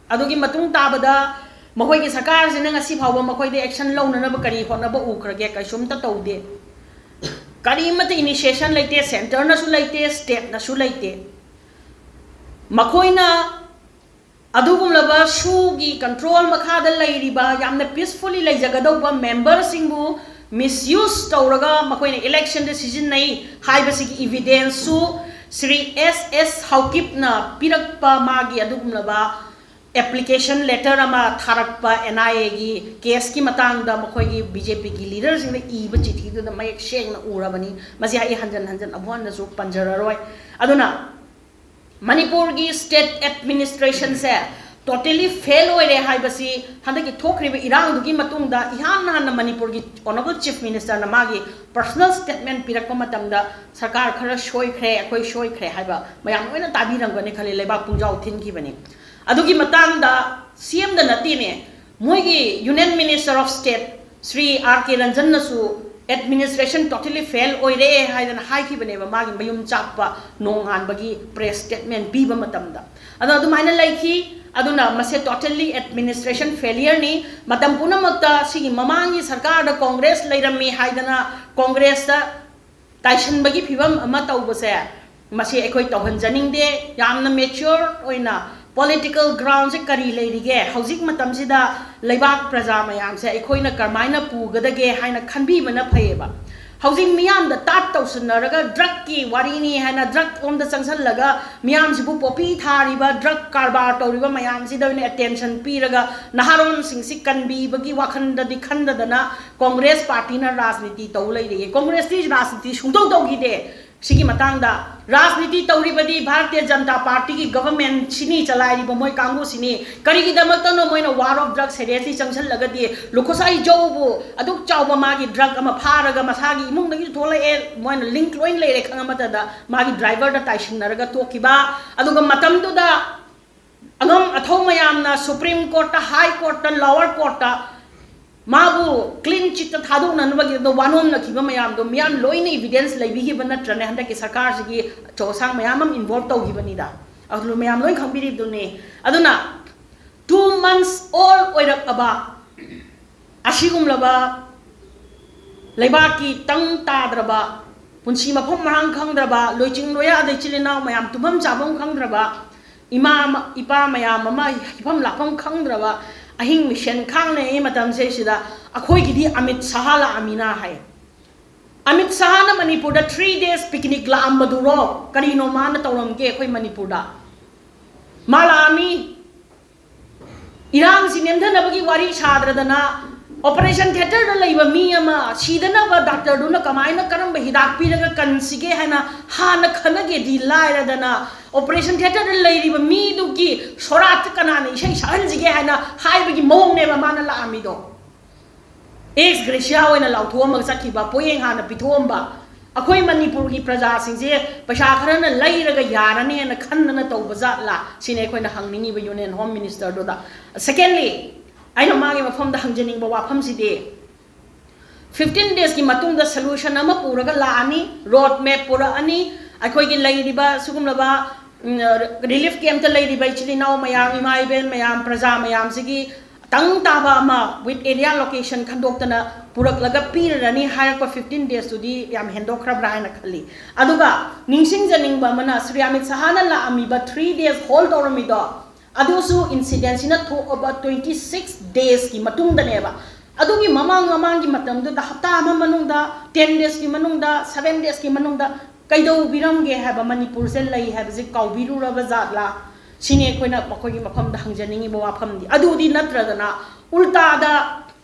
ꯑꯗꯨꯒꯤ ꯃꯇꯨꯡ ꯇꯥꯕꯗ ꯃꯈꯣꯏꯒꯤ ꯁꯔꯀꯥꯔꯁꯤꯅ ꯉꯁꯤ ꯐꯥꯎꯕ ꯃꯈꯣꯏꯗ action ꯂꯧꯅꯅꯕ ꯀꯔꯤ ꯍꯣꯠꯅꯕ ꯎꯈ꯭ꯔꯒꯦ? ꯀꯩꯁꯨꯝꯇ ꯇꯧꯗꯦ꯫ ꯀꯔꯤꯃꯠꯇ initiation ꯂꯩꯇꯦ, centreꯅꯁꯨ ꯂꯩꯇꯦ, stateꯅꯁꯨ ꯂꯩꯇꯦ꯫ ꯃꯈꯣꯏꯅ ꯑꯗꯨꯒꯨꯝꯂꯕ ꯁꯨꯒꯤ control ꯃꯈꯥꯗ ꯂꯩꯔꯤꯕ, ꯌꯥꯝꯅ peacefully ꯂꯩꯖꯒꯗꯧꯕ memberꯁꯤꯡꯕꯨ misuse ꯇꯧꯔꯒ ꯃꯈꯣꯏꯅ electionꯗ ꯁꯤꯖꯤꯟꯅꯩ ꯍꯥꯏꯕꯁꯤꯒꯤ evidenceꯁꯨ ꯁ꯭ꯔꯤ S S ꯍꯥꯎꯀꯤꯞꯅ ꯄꯤꯔꯛꯄ ꯃꯥꯒꯤ ꯑꯗꯨꯒꯨꯝꯂꯕ ꯑꯦꯄ꯭ꯂꯤꯀꯦꯁꯟ ꯂꯦꯇꯔ ꯑꯃ ꯊꯥꯔꯛꯄ ꯑꯦꯟ ꯑꯥꯏ ꯑꯦꯒꯤ ꯀꯦꯁꯀꯤ ꯃꯇꯥꯡꯗ ꯃꯈꯣꯏꯒꯤ ꯕꯤ ꯖꯦ ꯄꯤꯒꯤ ꯂꯤꯗꯔꯁꯤꯡꯅ ꯏꯕ ꯆꯤꯊꯤꯗꯨꯗ ꯃꯌꯦꯛ ꯁꯦꯡꯅ ꯎꯔꯕꯅꯤ꯫ ꯃꯁꯤ ꯑꯩ ꯍꯟꯖꯟ ꯍꯟꯖꯟ ꯑꯃꯨꯛ ꯍꯟꯅꯁꯨ ꯄꯟꯖꯔꯔꯣꯏ꯫ ꯑꯗꯨꯅ ꯃꯅꯤꯄꯨꯔꯒꯤ ꯁ꯭ꯇꯦꯠ ꯑꯦꯗꯃꯤꯅꯤꯁꯇ꯭ꯔꯦꯁꯟꯁꯦ ꯇꯣꯇꯦꯂꯤ ꯐꯦꯜ ꯑꯣꯏꯔꯦ ꯍꯥꯏꯕꯁꯤ ꯍꯟꯗꯛꯀꯤ ꯊꯣꯛꯈ꯭ꯔꯤꯕ ꯏꯔꯥꯡꯗꯨꯒꯤ ꯃꯇꯨꯡꯗ ꯏꯍꯥꯟ ꯍꯥꯟꯅ ꯃꯅꯤꯄꯨꯔꯒꯤ ꯑꯣꯅꯔꯦꯕꯜ ꯆꯤꯐ ꯃꯤꯅꯤꯁꯇꯔꯅ ꯃꯥꯒꯤ ꯄꯔꯁꯣꯅꯦꯜ ꯁ꯭ꯇꯦꯠꯃꯦꯟ ꯄꯤꯔꯛꯄ ꯃꯇꯝꯗ ꯁꯔꯀꯥꯔ ꯈꯔ ꯁꯣꯏꯈ꯭ꯔꯦ, ꯑꯩꯈꯣꯏ ꯁꯣꯏꯈ꯭ꯔꯦ ꯍꯥꯏꯕ ꯃꯌꯥꯝ ꯂꯣꯏꯅ ꯇꯥꯕꯤꯔꯝꯒꯅꯤ ꯈꯜꯂꯤ, ꯂꯩꯕꯥꯛ ꯄꯨꯡꯖꯥꯎ ꯊꯤꯟꯈꯤꯕꯅꯤ꯫ ꯑꯗꯨꯒꯤ ꯃꯇꯥꯡꯗ ꯁꯤ ꯑꯦꯝꯗ ꯅꯠꯇꯦꯅꯦ, ꯃꯣꯏꯒꯤ union minister of state Shri R K ꯔꯟꯖꯟꯅꯁꯨ ꯑꯦꯗꯃꯤꯅꯤꯁꯇ꯭ꯔꯦꯁꯟ ꯇꯣꯇꯦꯂꯤ ꯐꯦꯜ ꯑꯣꯏꯔꯦ ꯍꯥꯏꯗꯅ ꯍꯥꯏꯈꯤꯕꯅꯦꯕ ꯃꯥꯒꯤ ꯃꯌꯨꯝ ꯆꯥꯛꯄ ꯅꯣꯡꯉꯥꯟꯕꯒꯤ ꯄ꯭ꯔꯦꯁ ꯁ꯭ꯇꯦꯠꯃꯦꯟ ꯄꯤꯕ ꯃꯇꯝꯗ꯫ ꯑꯗꯣ ꯑꯗꯨꯃꯥꯏꯅ ꯂꯩꯈꯤ꯫ ꯑꯗꯨꯅ ꯃꯁꯦ ꯇꯣꯇꯦꯜꯂꯤ ꯑꯦꯗꯃꯤꯅꯤꯁꯇ꯭ꯔꯦꯁꯟ ꯐꯦꯂꯤꯌꯔꯅꯤ꯫ ꯃꯇꯝ ꯄꯨꯝꯅꯃꯛꯇ ꯁꯤꯒꯤ ꯃꯃꯥꯡꯒꯤ ꯁꯔꯀꯥꯔꯗ ꯀꯣꯡꯒ꯭ꯔꯦꯁ ꯂꯩꯔꯝꯃꯤ ꯍꯥꯏꯗꯅ ꯀꯣꯡꯒ꯭ꯔꯦꯁꯇ ꯇꯥꯏꯁꯟꯕꯒꯤ ꯐꯤꯕꯝ ꯑꯃ ꯇꯧꯕꯁꯦ, ꯃꯁꯤ ꯑꯩꯈꯣꯏ ꯇꯧꯍꯟꯖꯅꯤꯡꯗꯦ꯫ ꯌꯥꯝꯅ ꯃꯦꯆ꯭ꯌꯣꯔ ꯑꯣꯏꯅ ꯄꯣꯂꯤꯇꯤꯀꯦꯜ ꯒ꯭ꯔꯥꯎꯟꯁꯦ ꯀꯔꯤ ꯂꯩꯔꯤꯒꯦ, ꯍꯧꯖꯤꯛ ꯃꯇꯝꯁꯤꯗ ꯂꯩꯕꯥꯛ ꯄ꯭ꯔꯖꯥ ꯃꯌꯥꯝꯁꯦ ꯑꯩꯈꯣꯏꯅ ꯀꯔꯝꯍꯥꯏꯅ ꯄꯨꯒꯗꯒꯦ ꯍꯥꯏꯅ ꯈꯟꯕꯤꯕꯅ ꯐꯩꯌꯦꯕ꯫ ꯍꯧꯖꯤꯛ ꯃꯤꯌꯥꯝꯗ ꯇꯥꯠ ꯇꯧꯁꯤꯟꯅꯔꯒ ꯗ꯭ꯔꯒꯀꯤ ꯋꯥꯔꯤꯅꯤ ꯍꯥꯏꯅ ꯗ꯭ꯔꯒ ꯂꯣꯝꯗ ꯆꯪꯁꯜꯂꯒ ꯃꯤꯌꯥꯝꯁꯤꯕꯨ ꯄꯣꯄꯤ ꯊꯥꯔꯤꯕ, ꯗ꯭ꯔꯒ ꯀꯔꯕꯥꯔ ꯇꯧꯔꯤꯕ ꯃꯌꯥꯝꯁꯤꯗ ꯑꯣꯏꯅ ꯑꯦꯇꯦꯟꯁꯟ ꯄꯤꯔꯒ ꯅꯍꯥꯔꯣꯟꯁꯤꯡꯁꯤ ꯀꯟꯕꯤꯕꯒꯤ ꯋꯥꯈꯜꯗꯗꯤ ꯈꯟꯗꯗꯅ ꯀꯣꯡꯒ꯭ꯔꯦꯁ ꯄꯥꯔꯇꯤꯅ ꯔꯥꯖꯅꯤꯇꯤ ꯇꯧ ꯂꯩꯔꯦ꯫ ꯀꯣꯡꯒ꯭ꯔꯦꯁꯇꯤ ꯔꯥꯖꯅꯤꯇꯤ ꯁꯨꯡꯇꯧ ꯇꯧꯈꯤꯗꯦ꯫ ꯁꯤꯒꯤ ꯃꯇꯥꯡꯗ ꯔꯥꯖꯅꯤꯇꯤ ꯇꯧꯔꯤꯕꯗꯤ ꯚꯥꯔꯇꯤꯌ ꯖꯅꯇꯥ ꯄꯥꯔꯇꯤꯒꯤ ꯒꯚꯔꯟꯃꯦꯟꯠꯁꯤꯅꯤ, ꯆꯂꯥꯏꯔꯤꯕ ꯃꯣꯏ ꯀꯥꯡꯕꯨꯁꯤꯅꯤ꯫ ꯀꯔꯤꯒꯤꯗꯃꯛꯇꯅꯣ ꯃꯣꯏꯅ ꯋꯥꯔ ꯑꯣꯐ ꯗ꯭ꯔꯒ ꯁꯦꯔꯤꯌꯁꯂꯤ ꯆꯪꯁꯜꯂꯒꯗꯤ ꯂꯨꯈꯣꯁꯥꯏ ꯖꯧꯕꯨ ꯑꯗꯨꯛ ꯆꯥꯎꯕ ꯃꯥꯒꯤ ꯗ꯭ꯔꯒ ꯑꯃ ꯐꯥꯔꯒ ꯃꯁꯥꯒꯤ ꯏꯃꯨꯡꯗꯒꯤꯁꯨ ꯊꯣꯛꯂꯛꯑꯦ, ꯃꯣꯏꯅ ꯂꯤꯡꯛ ꯂꯣꯏ ꯂꯩꯔꯦ ꯈꯪꯉ ꯃꯇꯝꯗ ꯃꯥꯒꯤ ꯗ꯭ꯔꯥꯏꯚꯔꯗ ꯇꯥꯏꯁꯤꯟꯅꯔꯒ ꯇꯣꯛꯈꯤꯕ꯫ ꯑꯗꯨꯒ ꯃꯇꯝꯗꯨꯗ ꯑꯉꯝ ꯑꯊꯧ ꯃꯌꯥꯝꯅ ꯁꯨꯄ꯭ꯔꯤꯝ ꯀꯣꯔꯠꯇ, ꯍꯥꯏ ꯀꯣꯔꯠꯇ, ꯂꯣꯋꯔ ꯀꯣꯔꯠꯇ ꯃꯥꯕꯨ ꯀ꯭ꯂꯤꯟ ꯆꯤꯠꯇ ꯊꯥꯗꯣꯛꯅꯅꯕꯒꯤꯗꯃꯛꯇ ꯋꯥꯅꯣꯝꯅꯈꯤꯕ ꯃꯌꯥꯝꯗꯣ ꯃꯤꯌꯥꯝ ꯂꯣꯏꯅ ꯏꯚꯤꯗꯦꯟꯁ ꯂꯩꯕꯤꯈꯤꯕ ꯅꯠꯇ꯭ꯔꯅꯦ? ꯍꯟꯗꯛꯀꯤ ꯁꯔꯀꯥꯔꯁꯤꯒꯤ ꯑꯆꯧ ꯑꯁꯥꯡ ꯃꯌꯥꯝ ꯑꯃ ꯏꯟꯚꯣꯜꯕ ꯇꯧꯈꯤꯕꯅꯤꯗ, ꯑꯗꯨ ꯃꯌꯥꯝ ꯂꯣꯏ ꯈꯪꯕꯤꯔꯤꯕꯗꯨꯅꯤ꯫ ꯑꯗꯨꯅ ꯇꯨ ꯃꯟꯁ ꯑꯣꯜ ꯑꯣꯏꯔꯛꯑꯕ ꯑꯁꯤꯒꯨꯝꯂꯕ ꯂꯩꯕꯥꯛꯀꯤ ꯇꯪ ꯇꯥꯗ꯭ꯔꯕ, ꯄꯨꯟꯁꯤ ꯃꯐꯝ ꯃꯔꯥꯡ ꯈꯪꯗ꯭ꯔꯕ, ꯂꯣꯏꯆꯤꯡ ꯂꯣꯌꯥ ꯑꯗꯩ ꯏꯆꯤꯜ ꯏꯅꯥꯎ ꯃꯌꯥꯝ ꯇꯨꯝꯐꯝ ꯆꯥꯐꯝ ꯈꯪꯗ꯭ꯔꯕ, ꯏꯃꯥ ꯏꯄꯥ ꯃꯌꯥꯝ ꯑꯃ ꯍꯤꯐꯝ ꯂꯥꯛꯐꯝ ꯈꯪꯗ꯭ꯔꯕ ꯑꯍꯤꯡ ꯃꯤꯁꯦꯟ ꯈꯥꯡꯅꯩ ꯃꯇꯝꯁꯤꯗꯩꯁꯤꯗ ꯑꯩꯈꯣꯏꯒꯤꯗꯤ ꯑꯃꯤꯠ ꯁꯍꯥ ꯂꯥꯛꯑꯃꯤꯅ ꯍꯥꯏ꯫ ꯑꯃꯤꯠ ꯁꯍꯥꯅ ꯃꯅꯤꯄꯨꯔꯗ ꯊ꯭ꯔꯤ ꯗꯦꯖ ꯄꯤꯛꯅꯤꯛ ꯂꯥꯛꯑꯝꯕꯗꯨꯔꯣ? ꯀꯔꯤꯅꯣ ꯃꯥꯅ ꯇꯧꯔꯝꯒꯦ ꯑꯩꯈꯣꯏ ꯃꯅꯤꯄꯨꯔꯗ? ꯃꯥ ꯂꯥꯛꯑꯝꯃꯤ, ꯏꯔꯥꯡꯁꯤ ꯅꯦꯝꯊꯅꯕꯒꯤ ꯋꯥꯔꯤ ꯁꯥꯗ꯭ꯔꯗꯅ, ꯑꯣꯄꯔꯦꯁꯟ ꯊꯤꯌꯦꯇꯔꯗ ꯂꯩꯕ ꯃꯤ ꯑꯃ ꯁꯤꯗꯅꯕ ꯗꯥꯛꯇꯔꯗꯨꯅ ꯀꯃꯥꯏꯅ, ꯀꯔꯝꯕ ꯍꯤꯗꯥꯛ ꯄꯤꯔꯒ ꯀꯟꯁꯤꯒꯦ ꯍꯥꯏꯅ ꯍꯥꯟꯅ ꯈꯟꯅꯒꯦꯗꯤ ꯂꯥꯏꯔꯗꯅ, ꯑꯣꯄꯔꯦꯁꯟ ꯊꯤꯌꯦꯇꯔꯗ ꯂꯩꯔꯤꯕ ꯃꯤꯗꯨꯒꯤ ꯁꯣꯔꯥꯠꯇ ꯀꯅꯥꯅ ꯏꯁꯩ ꯁꯛꯍꯟꯁꯤꯒꯦ ꯍꯥꯏꯅ ꯍꯥꯏꯕꯒꯤ ꯃꯑꯣꯡꯅꯦꯕ ꯃꯥꯅ ꯂꯥꯛꯑꯝꯃꯤꯗꯣ꯫ ꯑꯦꯛꯁ ꯒ꯭ꯔꯦꯁꯤꯌꯥ ꯑꯣꯏꯅ ꯂꯥꯎꯊꯣꯛꯑꯝꯃꯒ ꯆꯠꯈꯤꯕ, ꯄꯣꯌꯦꯡ ꯍꯥꯟꯅ ꯄꯤꯊꯣꯛꯑꯝꯕ, ꯑꯩꯈꯣꯏ ꯃꯅꯤꯄꯨꯔꯒꯤ ꯄ꯭ꯔꯖꯥꯁꯤꯡꯁꯦ ꯄꯩꯁꯥ ꯈꯔꯅ ꯂꯩꯔꯒ ꯌꯥꯔꯅꯦꯅ ꯈꯟꯗꯅ ꯇꯧꯕ ꯖꯥꯠꯂꯥ ꯁꯤꯅꯤ ꯑꯩꯈꯣꯏꯅ ꯍꯪꯅꯤꯡꯉꯤꯕ ꯌꯨꯅꯤꯌꯟ ꯍꯣꯝ ꯃꯤꯅꯤꯁꯇꯔꯗꯨꯗ꯫ ꯁꯦꯀꯦꯟꯂꯤ, ꯑꯩꯅ ꯃꯥꯒꯤ ꯃꯐꯝꯗ ꯍꯪꯖꯅꯤꯡꯕ ꯋꯥꯐꯝꯁꯤꯗꯤ, ꯐꯤꯐꯇꯤꯟ ꯗꯦꯖꯀꯤ ꯃꯇꯨꯡꯗ ꯁꯣꯂꯨꯁꯟ ꯑꯃ ꯄꯨꯔꯒ ꯂꯥꯛꯑꯅꯤ, ꯔꯣꯗ ꯃꯦꯞ ꯄꯨꯔꯛꯑꯅꯤ, ꯑꯩꯈꯣꯏꯒꯤ ꯂꯩꯔꯤꯕ ꯁꯤꯒꯨꯝꯂꯕ ꯔꯤꯂꯤꯐ ꯀꯦꯝꯞꯇ ꯂꯩꯔꯤꯕ ꯏꯆꯤꯜ ꯏꯅꯥꯎ ꯃꯌꯥꯝ, ꯏꯃꯥ ꯏꯕꯦꯟ ꯃꯌꯥꯝ, ꯄ꯭ꯔꯖꯥ ꯃꯌꯥꯝꯁꯤꯒꯤ ꯇꯪ ꯇꯥꯕ ꯑꯃ ꯋꯤꯠ ꯑꯦꯔꯤꯌꯥ ꯂꯣꯀꯦꯁꯟ ꯈꯟꯗꯣꯛꯇꯅ ꯄꯨꯔꯛꯂꯒ ꯄꯤꯔꯔꯅꯤ ꯍꯥꯏꯔꯛꯄ ꯐꯤꯐꯇꯤꯟ ꯗꯦꯖꯇꯨꯗꯤ ꯌꯥꯝ ꯍꯦꯟꯗꯣꯛꯈ꯭ꯔꯕ꯭ꯔꯥ ꯍꯥꯏꯅ ꯈꯜꯂꯤ꯫ ꯑꯗꯨꯒ ꯅꯤꯡꯁꯤꯡꯖꯅꯤꯡꯕ ꯑꯃꯅ, ꯁ꯭ꯔꯤ ꯑꯃꯤꯠ ꯁꯍꯥꯅ ꯂꯥꯛꯑꯝꯃꯤꯕ ꯊ꯭ꯔꯤ ꯗꯦꯖ ꯍꯣꯜ ꯇꯧꯔꯝꯃꯤꯗꯣ, ꯑꯗꯨꯁꯨ ꯏꯟꯁꯤꯗꯦꯟꯁꯤꯅ ꯊꯣꯛꯑꯕ ꯇ꯭ꯋꯦꯟꯇꯤ ꯁꯤꯛꯁ ꯗꯦꯖꯀꯤ ꯃꯇꯨꯡꯗꯅꯦꯕ꯫ ꯑꯗꯨꯒꯤ ꯃꯃꯥꯡ ꯃꯃꯥꯡꯒꯤ ꯃꯇꯝꯗꯨꯗ, ꯍꯞꯇꯥ ꯑꯃ ꯃꯅꯨꯡꯗ, ꯇꯦꯟ ꯗꯦꯖꯀꯤ ꯃꯅꯨꯡꯗ, ꯁꯚꯦꯟ ꯗꯦꯖꯀꯤ ꯃꯅꯨꯡꯗ ꯀꯩꯗꯧꯕꯤꯔꯝꯒꯦ ꯍꯥꯏꯕ ꯃꯅꯤꯄꯨꯔꯁꯦ ꯂꯩ ꯍꯥꯏꯕꯁꯦ ꯀꯥꯎꯕꯤꯔꯨꯔꯕ ꯖꯥꯠꯂꯥ ꯁꯤꯅꯤ ꯑꯩꯈꯣꯏꯅ ꯃꯈꯣꯏꯒꯤ ꯃꯐꯝꯗ ꯍꯪꯖꯅꯤꯡꯉꯤꯕ ꯋꯥꯐꯝꯗꯤ꯫ ꯑꯗꯨꯗꯤ ꯅꯠꯇ꯭ꯔꯗꯅ ꯎꯜꯇꯥꯗ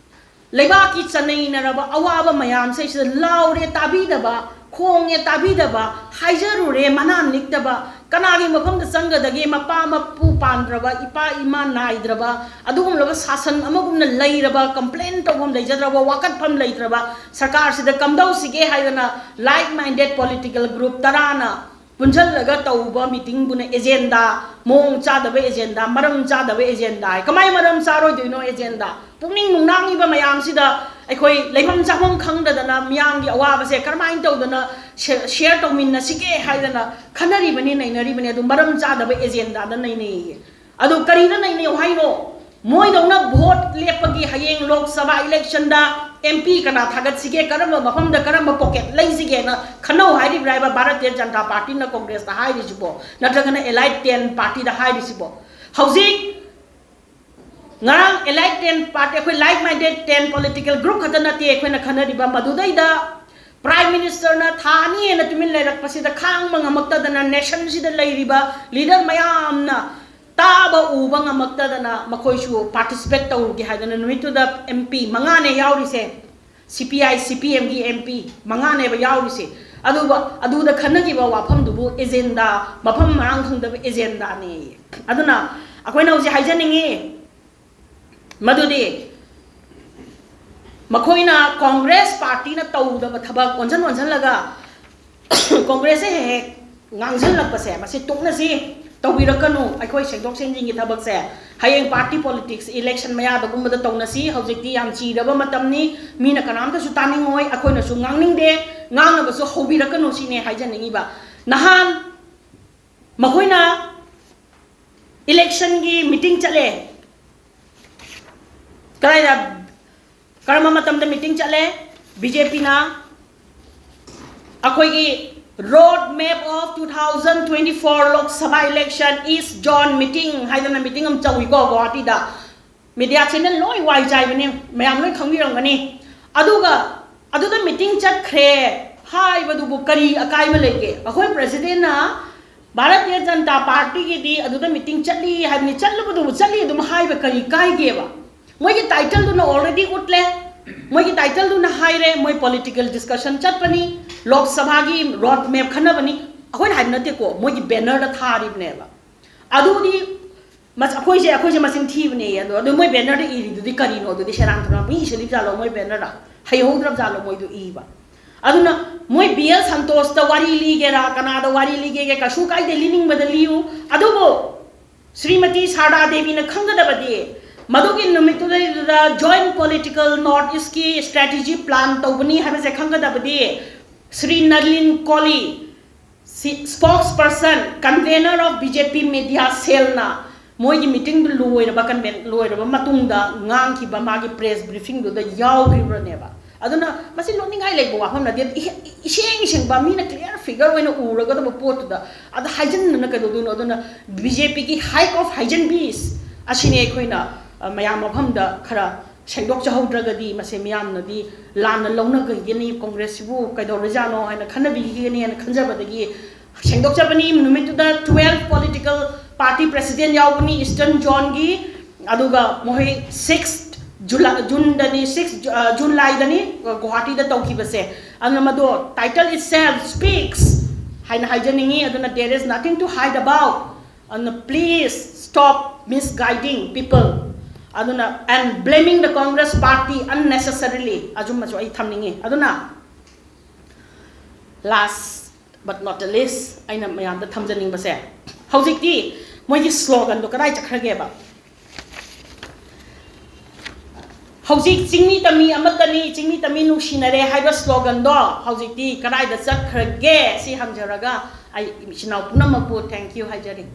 ꯂꯩꯕꯥꯛꯀꯤ ꯆꯅꯩꯅꯔꯕ ꯑꯋꯥꯕ ꯃꯌꯥꯝꯁꯦ ꯁꯤꯗ ꯂꯥꯎꯔꯦ ꯇꯥꯕꯤꯗꯕ, ꯈꯣꯡꯉꯦ ꯇꯥꯕꯤꯗꯕ, ꯍꯥꯏꯖꯔꯨꯔꯦ ꯃꯅꯥ ꯅꯤꯛꯇꯕ, ꯀꯅꯥꯒꯤ ꯃꯐꯝꯗ ꯆꯪꯒꯗꯒꯦ? ꯃꯄꯥ ꯃꯄꯨ ꯄꯥꯟꯗ꯭ꯔꯕ, ꯏꯄꯥ ꯏꯃꯥ ꯅꯥꯏꯗ꯭ꯔꯕ, ꯑꯗꯨꯒꯨꯝꯂꯕ ꯁꯥꯁꯟ ꯑꯃꯒꯨꯝꯅ ꯂꯩꯔꯕ, ꯀꯝꯄ꯭ꯂꯦꯟ ꯇꯧꯐꯝ ꯂꯩꯖꯗ꯭ꯔꯕ, ꯋꯥꯀꯠꯐꯝ ꯂꯩꯇ꯭ꯔꯕ ꯁꯔꯀꯥꯔꯁꯤꯗ ꯀꯝꯗꯧꯁꯤꯒꯦ ꯍꯥꯏꯗꯅ like minded political group ꯇꯔꯥꯅ ꯄꯨꯟꯁꯤꯜꯂꯒ ꯇꯧꯕ ꯃꯤꯇꯤꯡꯕꯨꯅ ꯑꯦꯖꯦꯟꯗꯥ, ꯃꯑꯣꯡ ꯆꯥꯗꯕ ꯑꯦꯖꯦꯟꯗꯥ, ꯃꯔꯝ ꯆꯥꯗꯕ ꯑꯦꯖꯦꯟꯗꯥ ꯍꯥꯏ꯫ ꯀꯃꯥꯏ ꯃꯔꯝ ꯆꯥꯔꯣꯏꯗꯣꯏꯅꯣ ꯑꯦꯖꯦꯟꯗꯥ? ꯄꯨꯛꯅꯤꯡ ꯅꯨꯡꯅꯥꯡꯉꯤꯕ ꯃꯌꯥꯝꯁꯤꯗ ꯑꯩꯈꯣꯏ ꯂꯩꯐꯝ ꯆꯥꯐꯝ ꯈꯪꯗꯗꯅ ꯃꯤꯌꯥꯝꯒꯤ ꯑꯋꯥꯕꯁꯦ ꯀꯔꯝꯍꯥꯏꯅ ꯇꯧꯗꯅ ꯁꯦ-, ꯁꯤꯌꯔ ꯇꯧꯃꯤꯟꯅꯁꯤꯒꯦ ꯍꯥꯏꯗꯅ ꯈꯟꯅꯔꯤꯕꯅꯤ, ꯅꯩꯅꯔꯤꯕꯅꯤ꯫ ꯑꯗꯨ ꯃꯔꯝ ꯆꯥꯗꯕ ꯑꯦꯖꯦꯟꯗꯥꯗ ꯅꯩꯅꯩꯌꯦ꯫ ꯑꯗꯨ ꯀꯔꯤꯗ ꯅꯩꯅꯩꯌꯣ ꯍꯥꯏꯅꯣ? ꯃꯣꯏꯗꯧꯅ ꯚꯣꯠ ꯂꯦꯞꯄꯒꯤ ꯍꯌꯦꯡ ꯂꯣꯛ ꯁꯚꯥ ꯏꯂꯦꯛꯁꯟꯗ ꯑꯦꯝ ꯄꯤ ꯀꯅꯥ ꯊꯥꯒꯠꯁꯤꯒꯦ, ꯀꯔꯝꯕ ꯃꯐꯝꯗ ꯀꯔꯝꯕ ꯄꯣꯀꯦꯠ ꯂꯩꯁꯤꯒꯦꯅ ꯈꯟꯅꯧ ꯍꯥꯏꯔꯤꯕ꯭ꯔꯥ ꯍꯥꯏꯕ ꯚꯥꯔꯇꯤꯌ ꯖꯅꯇꯥ ꯄꯥꯔꯇꯤꯅ ꯀꯣꯡꯒ꯭ꯔꯦꯁꯇ ꯍꯥꯏꯔꯤꯁꯤꯕꯣ, ꯅꯠꯇ꯭ꯔꯒꯅ ꯑꯦꯂꯥꯏꯠ ꯇꯦꯟ ꯄꯥꯔꯇꯤꯗ ꯍꯥꯏꯔꯤꯁꯤꯕꯣ? ꯍꯧꯖꯤꯛ ꯉꯔꯥꯡ ꯑꯦꯂꯥꯏꯠ ꯇꯦꯟ ꯄꯥꯔꯇꯤ, ꯑꯩꯈꯣꯏ like minded ten political group ꯈꯛꯇ ꯅꯠꯇꯦ ꯑꯩꯈꯣꯏꯅ ꯈꯟꯅꯔꯤꯕ, ꯃꯗꯨꯗꯩꯗ ꯄ꯭ꯔꯥꯏꯝ ꯃꯤꯅꯤꯁꯇꯔꯅ ꯊꯥ ꯑꯅꯤ ꯍꯦꯟꯅ ꯇꯨꯃꯤꯟ ꯂꯩꯔꯛꯄꯁꯤꯗ ꯈꯥꯡꯕ ꯉꯝꯃꯛꯇꯗꯅ ꯅꯦꯁꯟꯁꯤꯗ ꯂꯩꯔꯤꯕ ꯂꯤꯗꯔ ꯃꯌꯥꯝꯅ ꯇꯥꯕ ꯎꯕ ꯉꯝꯃꯛꯇꯗꯅ ꯃꯈꯣꯏꯁꯨ ꯄꯥꯔꯇꯤꯁꯤꯄꯦꯠ ꯇꯧꯔꯨꯒꯦ ꯍꯥꯏꯗꯅ ꯅꯨꯃꯤꯠꯇꯨꯗ ꯑꯦꯝ ꯄꯤ ꯃꯉꯥꯅꯦ ꯌꯥꯎꯔꯤꯁꯦ꯫ ꯁꯤ ꯄꯤ ꯑꯥꯏ ꯁꯤ ꯄꯤ ꯑꯦꯝꯒꯤ ꯑꯦꯝ ꯄꯤ ꯃꯉꯥꯅꯦꯕ ꯌꯥꯎꯔꯤꯁꯦ꯫ ꯑꯗꯨꯒ ꯑꯗꯨꯗ ꯈꯟꯅꯈꯤꯕ ꯋꯥꯐꯝꯗꯨꯕꯨ ꯑꯦꯖꯦꯟꯗꯥ, ꯃꯐꯝ ꯃꯔꯥꯡ ꯈꯪꯗꯕ ꯑꯦꯖꯦꯟꯗꯥꯅꯦꯌꯦ꯫ ꯑꯗꯨꯅ ꯑꯩꯈꯣꯏꯅ ꯍꯧꯖꯤꯛ ꯍꯥꯏꯖꯅꯤꯡꯉꯤ ꯃꯗꯨꯗꯤ ꯃꯈꯣꯏꯅ ꯀꯣꯡꯒ꯭ꯔꯦꯁ ꯄꯥꯔꯇꯤꯅ ꯇꯧꯗꯕ ꯊꯕꯛ ꯑꯣꯟꯁꯤꯟ ꯑꯣꯟꯁꯤꯜꯂꯒ ꯀꯣꯡꯒ꯭ꯔꯦꯁꯁꯦ ꯍꯦꯛ ꯍꯦꯛ ꯉꯥꯡꯁꯤꯜꯂꯛꯄꯁꯦ ꯃꯁꯤ ꯇꯣꯛꯅꯁꯤ, ꯇꯧꯕꯤꯔꯛꯀꯅꯨ꯫ ꯑꯩꯈꯣꯏ ꯁꯦꯡꯗꯣꯛ ꯁꯦꯡꯖꯤꯟꯒꯤ ꯊꯕꯛꯁꯦ ꯍꯌꯦꯡ ꯄꯥꯔꯇꯤ ꯄꯣꯂꯤꯇꯤꯛꯁ ꯏꯂꯦꯛꯁꯟ ꯃꯌꯥꯗꯒꯨꯝꯕꯗ ꯇꯧꯅꯁꯤ꯫ ꯍꯧꯖꯤꯛꯇꯤ ꯌꯥꯝ ꯆꯤꯔꯕ ꯃꯇꯝꯅꯤ, ꯃꯤꯅ ꯀꯅꯥꯝꯇꯁꯨ ꯇꯥꯅꯤꯡꯉꯣꯏ, ꯑꯩꯈꯣꯏꯅꯁꯨ ꯉꯥꯡꯅꯤꯡꯗꯦ, ꯉꯥꯡꯅꯕꯁꯨ ꯍꯧꯕꯤꯔꯛꯀꯅꯨ ꯁꯤꯅꯦ ꯍꯥꯏꯖꯅꯤꯡꯉꯤꯕ꯫ ꯅꯍꯥꯟ ꯃꯈꯣꯏꯅ ꯏꯂꯦꯛꯁꯟꯒꯤ ꯃꯤꯇꯤꯡ ꯆꯠꯂꯦ꯫ ꯀꯗꯥꯏꯗ? ꯀꯔꯝꯕ ꯃꯇꯝꯗ ꯃꯤꯇꯤꯡ ꯆꯠꯂꯦ? ꯕꯤ ꯖꯦ ꯄꯤꯅ ꯑꯩꯈꯣꯏꯒꯤ Road Map of two thousand twenty-four Lok Sabha Election East Zone Meeting ꯍꯥꯏꯗꯅ ꯃꯤꯇꯤꯡ ꯑꯃ ꯇꯧꯏꯀꯣ ꯒꯨꯋꯥꯍꯥꯇꯤꯗ꯫ ꯃꯦꯗꯤꯌꯥ ꯆꯦꯅꯦꯜ ꯂꯣꯏ ꯋꯥꯏ ꯆꯥꯏꯕꯅꯦ, ꯃꯌꯥꯝ ꯂꯣꯏ ꯈꯪꯕꯤꯔꯝꯒꯅꯤ꯫ ꯑꯗꯨꯒ ꯑꯗꯨꯗ ꯃꯤꯇꯤꯡ ꯆꯠꯈ꯭ꯔꯦ ꯍꯥꯏꯕꯗꯨꯕꯨ ꯀꯔꯤ ꯑꯀꯥꯏꯕ ꯂꯩꯒꯦ? ꯑꯩꯈꯣꯏ ꯄ꯭ꯔꯦꯁꯤꯗꯦꯟꯅ ꯚꯥꯔꯇꯤꯌ ꯖꯅꯇꯥ ꯄꯥꯔꯇꯤꯒꯤꯗꯤ ꯑꯗꯨꯗ ꯃꯤꯇꯤꯡ ꯆꯠꯂꯤ ꯍꯥꯏꯕꯅꯤ, ꯆꯠꯂꯨꯕꯗꯨꯕꯨ ꯆꯠꯂꯤ ꯑꯗꯨꯝ ꯍꯥꯏꯕ ꯀꯔꯤ ꯀꯥꯏꯒꯦꯕ? ꯃꯣꯏꯒꯤ ꯇꯥꯏꯇꯜꯗꯨꯅ ꯑꯣꯜꯔꯦꯗꯤ ꯎꯠꯂꯦ, ꯃꯣꯏꯒꯤ ꯇꯥꯏꯇꯜꯗꯨꯅ ꯍꯥꯏꯔꯦ ꯃꯣꯏ ꯄꯣꯂꯤꯇꯤꯀꯦꯜ ꯗꯤꯁꯀꯁꯟ ꯆꯠꯄꯅꯤ, ꯂꯣꯛ ꯁꯚꯥꯒꯤ ꯔꯣꯗ ꯃꯦꯞ ꯈꯟꯅꯕꯅꯤ꯫ ꯑꯩꯈꯣꯏꯅ ꯍꯥꯏꯕ ꯅꯠꯇꯦꯀꯣ, ꯃꯣꯏꯒꯤ ꯕꯦꯅꯔꯗ ꯊꯥꯔꯤꯕꯅꯦꯕ꯫ ꯑꯗꯨꯗꯤ ꯃꯁ-, ꯑꯩꯈꯣꯏꯁꯦ, ꯑꯩꯈꯣꯏꯁꯦ ꯃꯁꯤꯡ ꯊꯤꯕꯅꯦ꯫ ꯑꯗꯣ, ꯑꯗꯨ ꯃꯣꯏ ꯕꯦꯅꯔꯗ ꯏꯔꯤꯗꯨꯗꯤ ꯀꯔꯤꯅꯣ? ꯑꯗꯨꯗꯤ ꯁꯦꯔꯥꯟ ꯊꯨꯔꯥꯟ ꯃꯤ ꯏꯁꯤꯜꯂꯤꯕ ꯖꯥꯠꯂꯣ ꯃꯣꯏ ꯕꯦꯅꯔꯗ? ꯍꯩꯍꯧꯗ꯭ꯔꯕ ꯖꯥꯠꯂꯣ ꯃꯣꯏꯗꯣ ꯏꯕ? ꯑꯗꯨꯅ ꯃꯣꯏ ꯕꯤ ꯑꯦꯜ ꯁꯟꯇꯣꯁꯇ ꯋꯥꯔꯤ ꯂꯤꯒꯦꯔꯥ, ꯀꯅꯥꯗ ꯋꯥꯔꯤ ꯂꯤꯒꯦꯒꯦ, ꯀꯩꯁꯨ ꯀꯥꯏꯗꯦ, ꯂꯤꯅꯤꯡꯕꯗ ꯂꯤꯌꯨ꯫ ꯑꯗꯨꯕꯨ ꯁ꯭ꯔꯤꯃꯇꯤ ꯁꯥꯔꯗꯥ ꯗꯦꯕꯤꯅ ꯈꯪꯒꯗꯕꯗꯤ, ꯃꯗꯨꯒꯤ ꯅꯨꯃꯤꯠꯇꯨꯗꯩꯗꯨꯗ Joint Political North East ꯀꯤ strategy plan ꯇꯧꯕꯅꯤ ꯍꯥꯏꯕꯁꯦ ꯈꯪꯒꯗꯕꯗꯤ, ꯁ꯭ꯔꯤ ꯅꯂꯤꯟ ꯀꯣꯂꯤ, ꯁꯤ, spokesperson, convener of B J P media cell ꯅ ꯃꯣꯏꯒꯤ ꯃꯤꯇꯤꯡꯗꯨ ꯂꯣꯏꯔꯕ, ꯀꯟꯚꯦꯟ ꯂꯣꯏꯔꯕ ꯃꯇꯨꯡꯗ ꯉꯥꯡꯈꯤꯕ ꯃꯥꯒꯤ ꯄ꯭ꯔꯦꯁ ꯕ꯭ꯔꯤꯐꯤꯡꯗꯨꯗ ꯌꯥꯎꯈꯤꯕ꯭ꯔꯅꯦꯕ꯫ ꯑꯗꯨꯅ ꯃꯁꯤ ꯅꯣꯛꯅꯤꯡꯉꯥꯏ ꯂꯩꯕ ꯋꯥꯐꯝ ꯅꯠꯇꯦ꯫ ꯏꯍꯦ-, ꯏꯁꯦꯡ ꯁꯦꯡꯕ ꯃꯤꯅ ꯀ꯭ꯂꯤꯌꯥꯔ ꯐꯤꯒꯔ ꯑꯣꯏꯅ ꯎꯔꯒꯗꯕ ꯄꯣꯠꯇꯨꯗ ꯑꯗ ꯍꯥꯏꯖꯤꯟꯗꯅ ꯀꯩꯗꯧꯗꯣꯏꯅꯣ? ꯑꯗꯨꯅ ꯕꯤ ꯖꯦ ꯄꯤꯒꯤ ꯍꯥꯏꯛ ꯑꯣꯐ ꯍꯥꯏꯖꯟꯕꯤꯁ ꯑꯁꯤꯅꯤ ꯑꯩꯈꯣꯏꯅ, ꯑ, ꯃꯌꯥꯝ ꯃꯐꯝꯗ ꯈꯔ ꯁꯦꯡꯗꯣꯛꯆꯍꯧꯗ꯭ꯔꯒꯗꯤ ꯃꯁꯦ ꯃꯤꯌꯥꯝꯅꯗꯤ ꯂꯥꯟꯅ ꯂꯧꯅꯒꯅꯤ, ꯀꯣꯡꯒ꯭ꯔꯦꯁꯁꯤꯕꯨ ꯀꯩꯗꯧꯔꯖꯥꯠꯅꯣ ꯍꯥꯏꯅ ꯈꯟꯅꯕꯤꯒꯅꯤ ꯍꯥꯏꯅ ꯈꯟꯖꯕꯗꯒꯤ ꯁꯦꯡꯗꯣꯛꯆꯕꯅꯤ꯫ ꯅꯨꯃꯤꯠꯇꯨꯗ twelve political party president ꯌꯥꯎꯕꯅꯤ Eastern Zoneꯒꯤ, ꯑꯗꯨꯒ ꯃꯈꯣꯏ six July, Juneꯗꯅꯤ, six Julyꯗꯅꯤ ꯒꯨꯋꯥꯍꯥꯇꯤꯗ ꯇꯧꯈꯤꯕꯁꯦ꯫ ꯑꯗꯨꯅ ꯃꯗꯣ title itself speaks ꯍꯥꯏꯅ ꯍꯥꯏꯖꯅꯤꯡꯉꯤ꯫ ꯑꯗꯨꯅ there is nothing to hide about. ꯑꯗꯨꯅ please stop misguiding people. ꯑꯗꯨꯅ and blaming the Congress party unnecessarily ꯑꯗꯨꯃꯁꯨ ꯑꯩ ꯊꯝꯅꯤꯡꯉꯤ꯫ ꯑꯗꯨꯅ last but not the least ꯑꯩꯅ ꯃꯌꯥꯝꯗ ꯊꯝꯖꯅꯤꯡꯕꯁꯦ, ꯍꯧꯖꯤꯛꯇꯤ ꯃꯣꯏꯒꯤ sloganꯗꯣ ꯀꯗꯥꯏ ꯆꯠꯈ꯭ꯔꯒꯦꯕ? ꯍꯧꯖꯤꯛ ꯆꯤꯡꯃꯤ ꯇꯝꯃꯤ ꯑꯃꯠꯇꯅꯤ, ꯆꯤꯡꯃꯤ ꯇꯝꯃꯤ ꯅꯨꯡꯁꯤꯅꯔꯦ ꯍꯥꯏꯕ sloganꯗꯣ ꯍꯧꯖꯤꯛꯇꯤ ꯀꯗꯥꯏꯗ ꯆꯠꯈ꯭ꯔꯒꯦ? ꯁꯤ ꯍꯪꯖꯔꯒ ꯑꯩ ꯏꯆꯤꯟ ꯏꯅꯥꯎ ꯄꯨꯝꯅꯃꯛꯄꯨ thank you ꯍꯥꯏꯖꯔꯤ꯫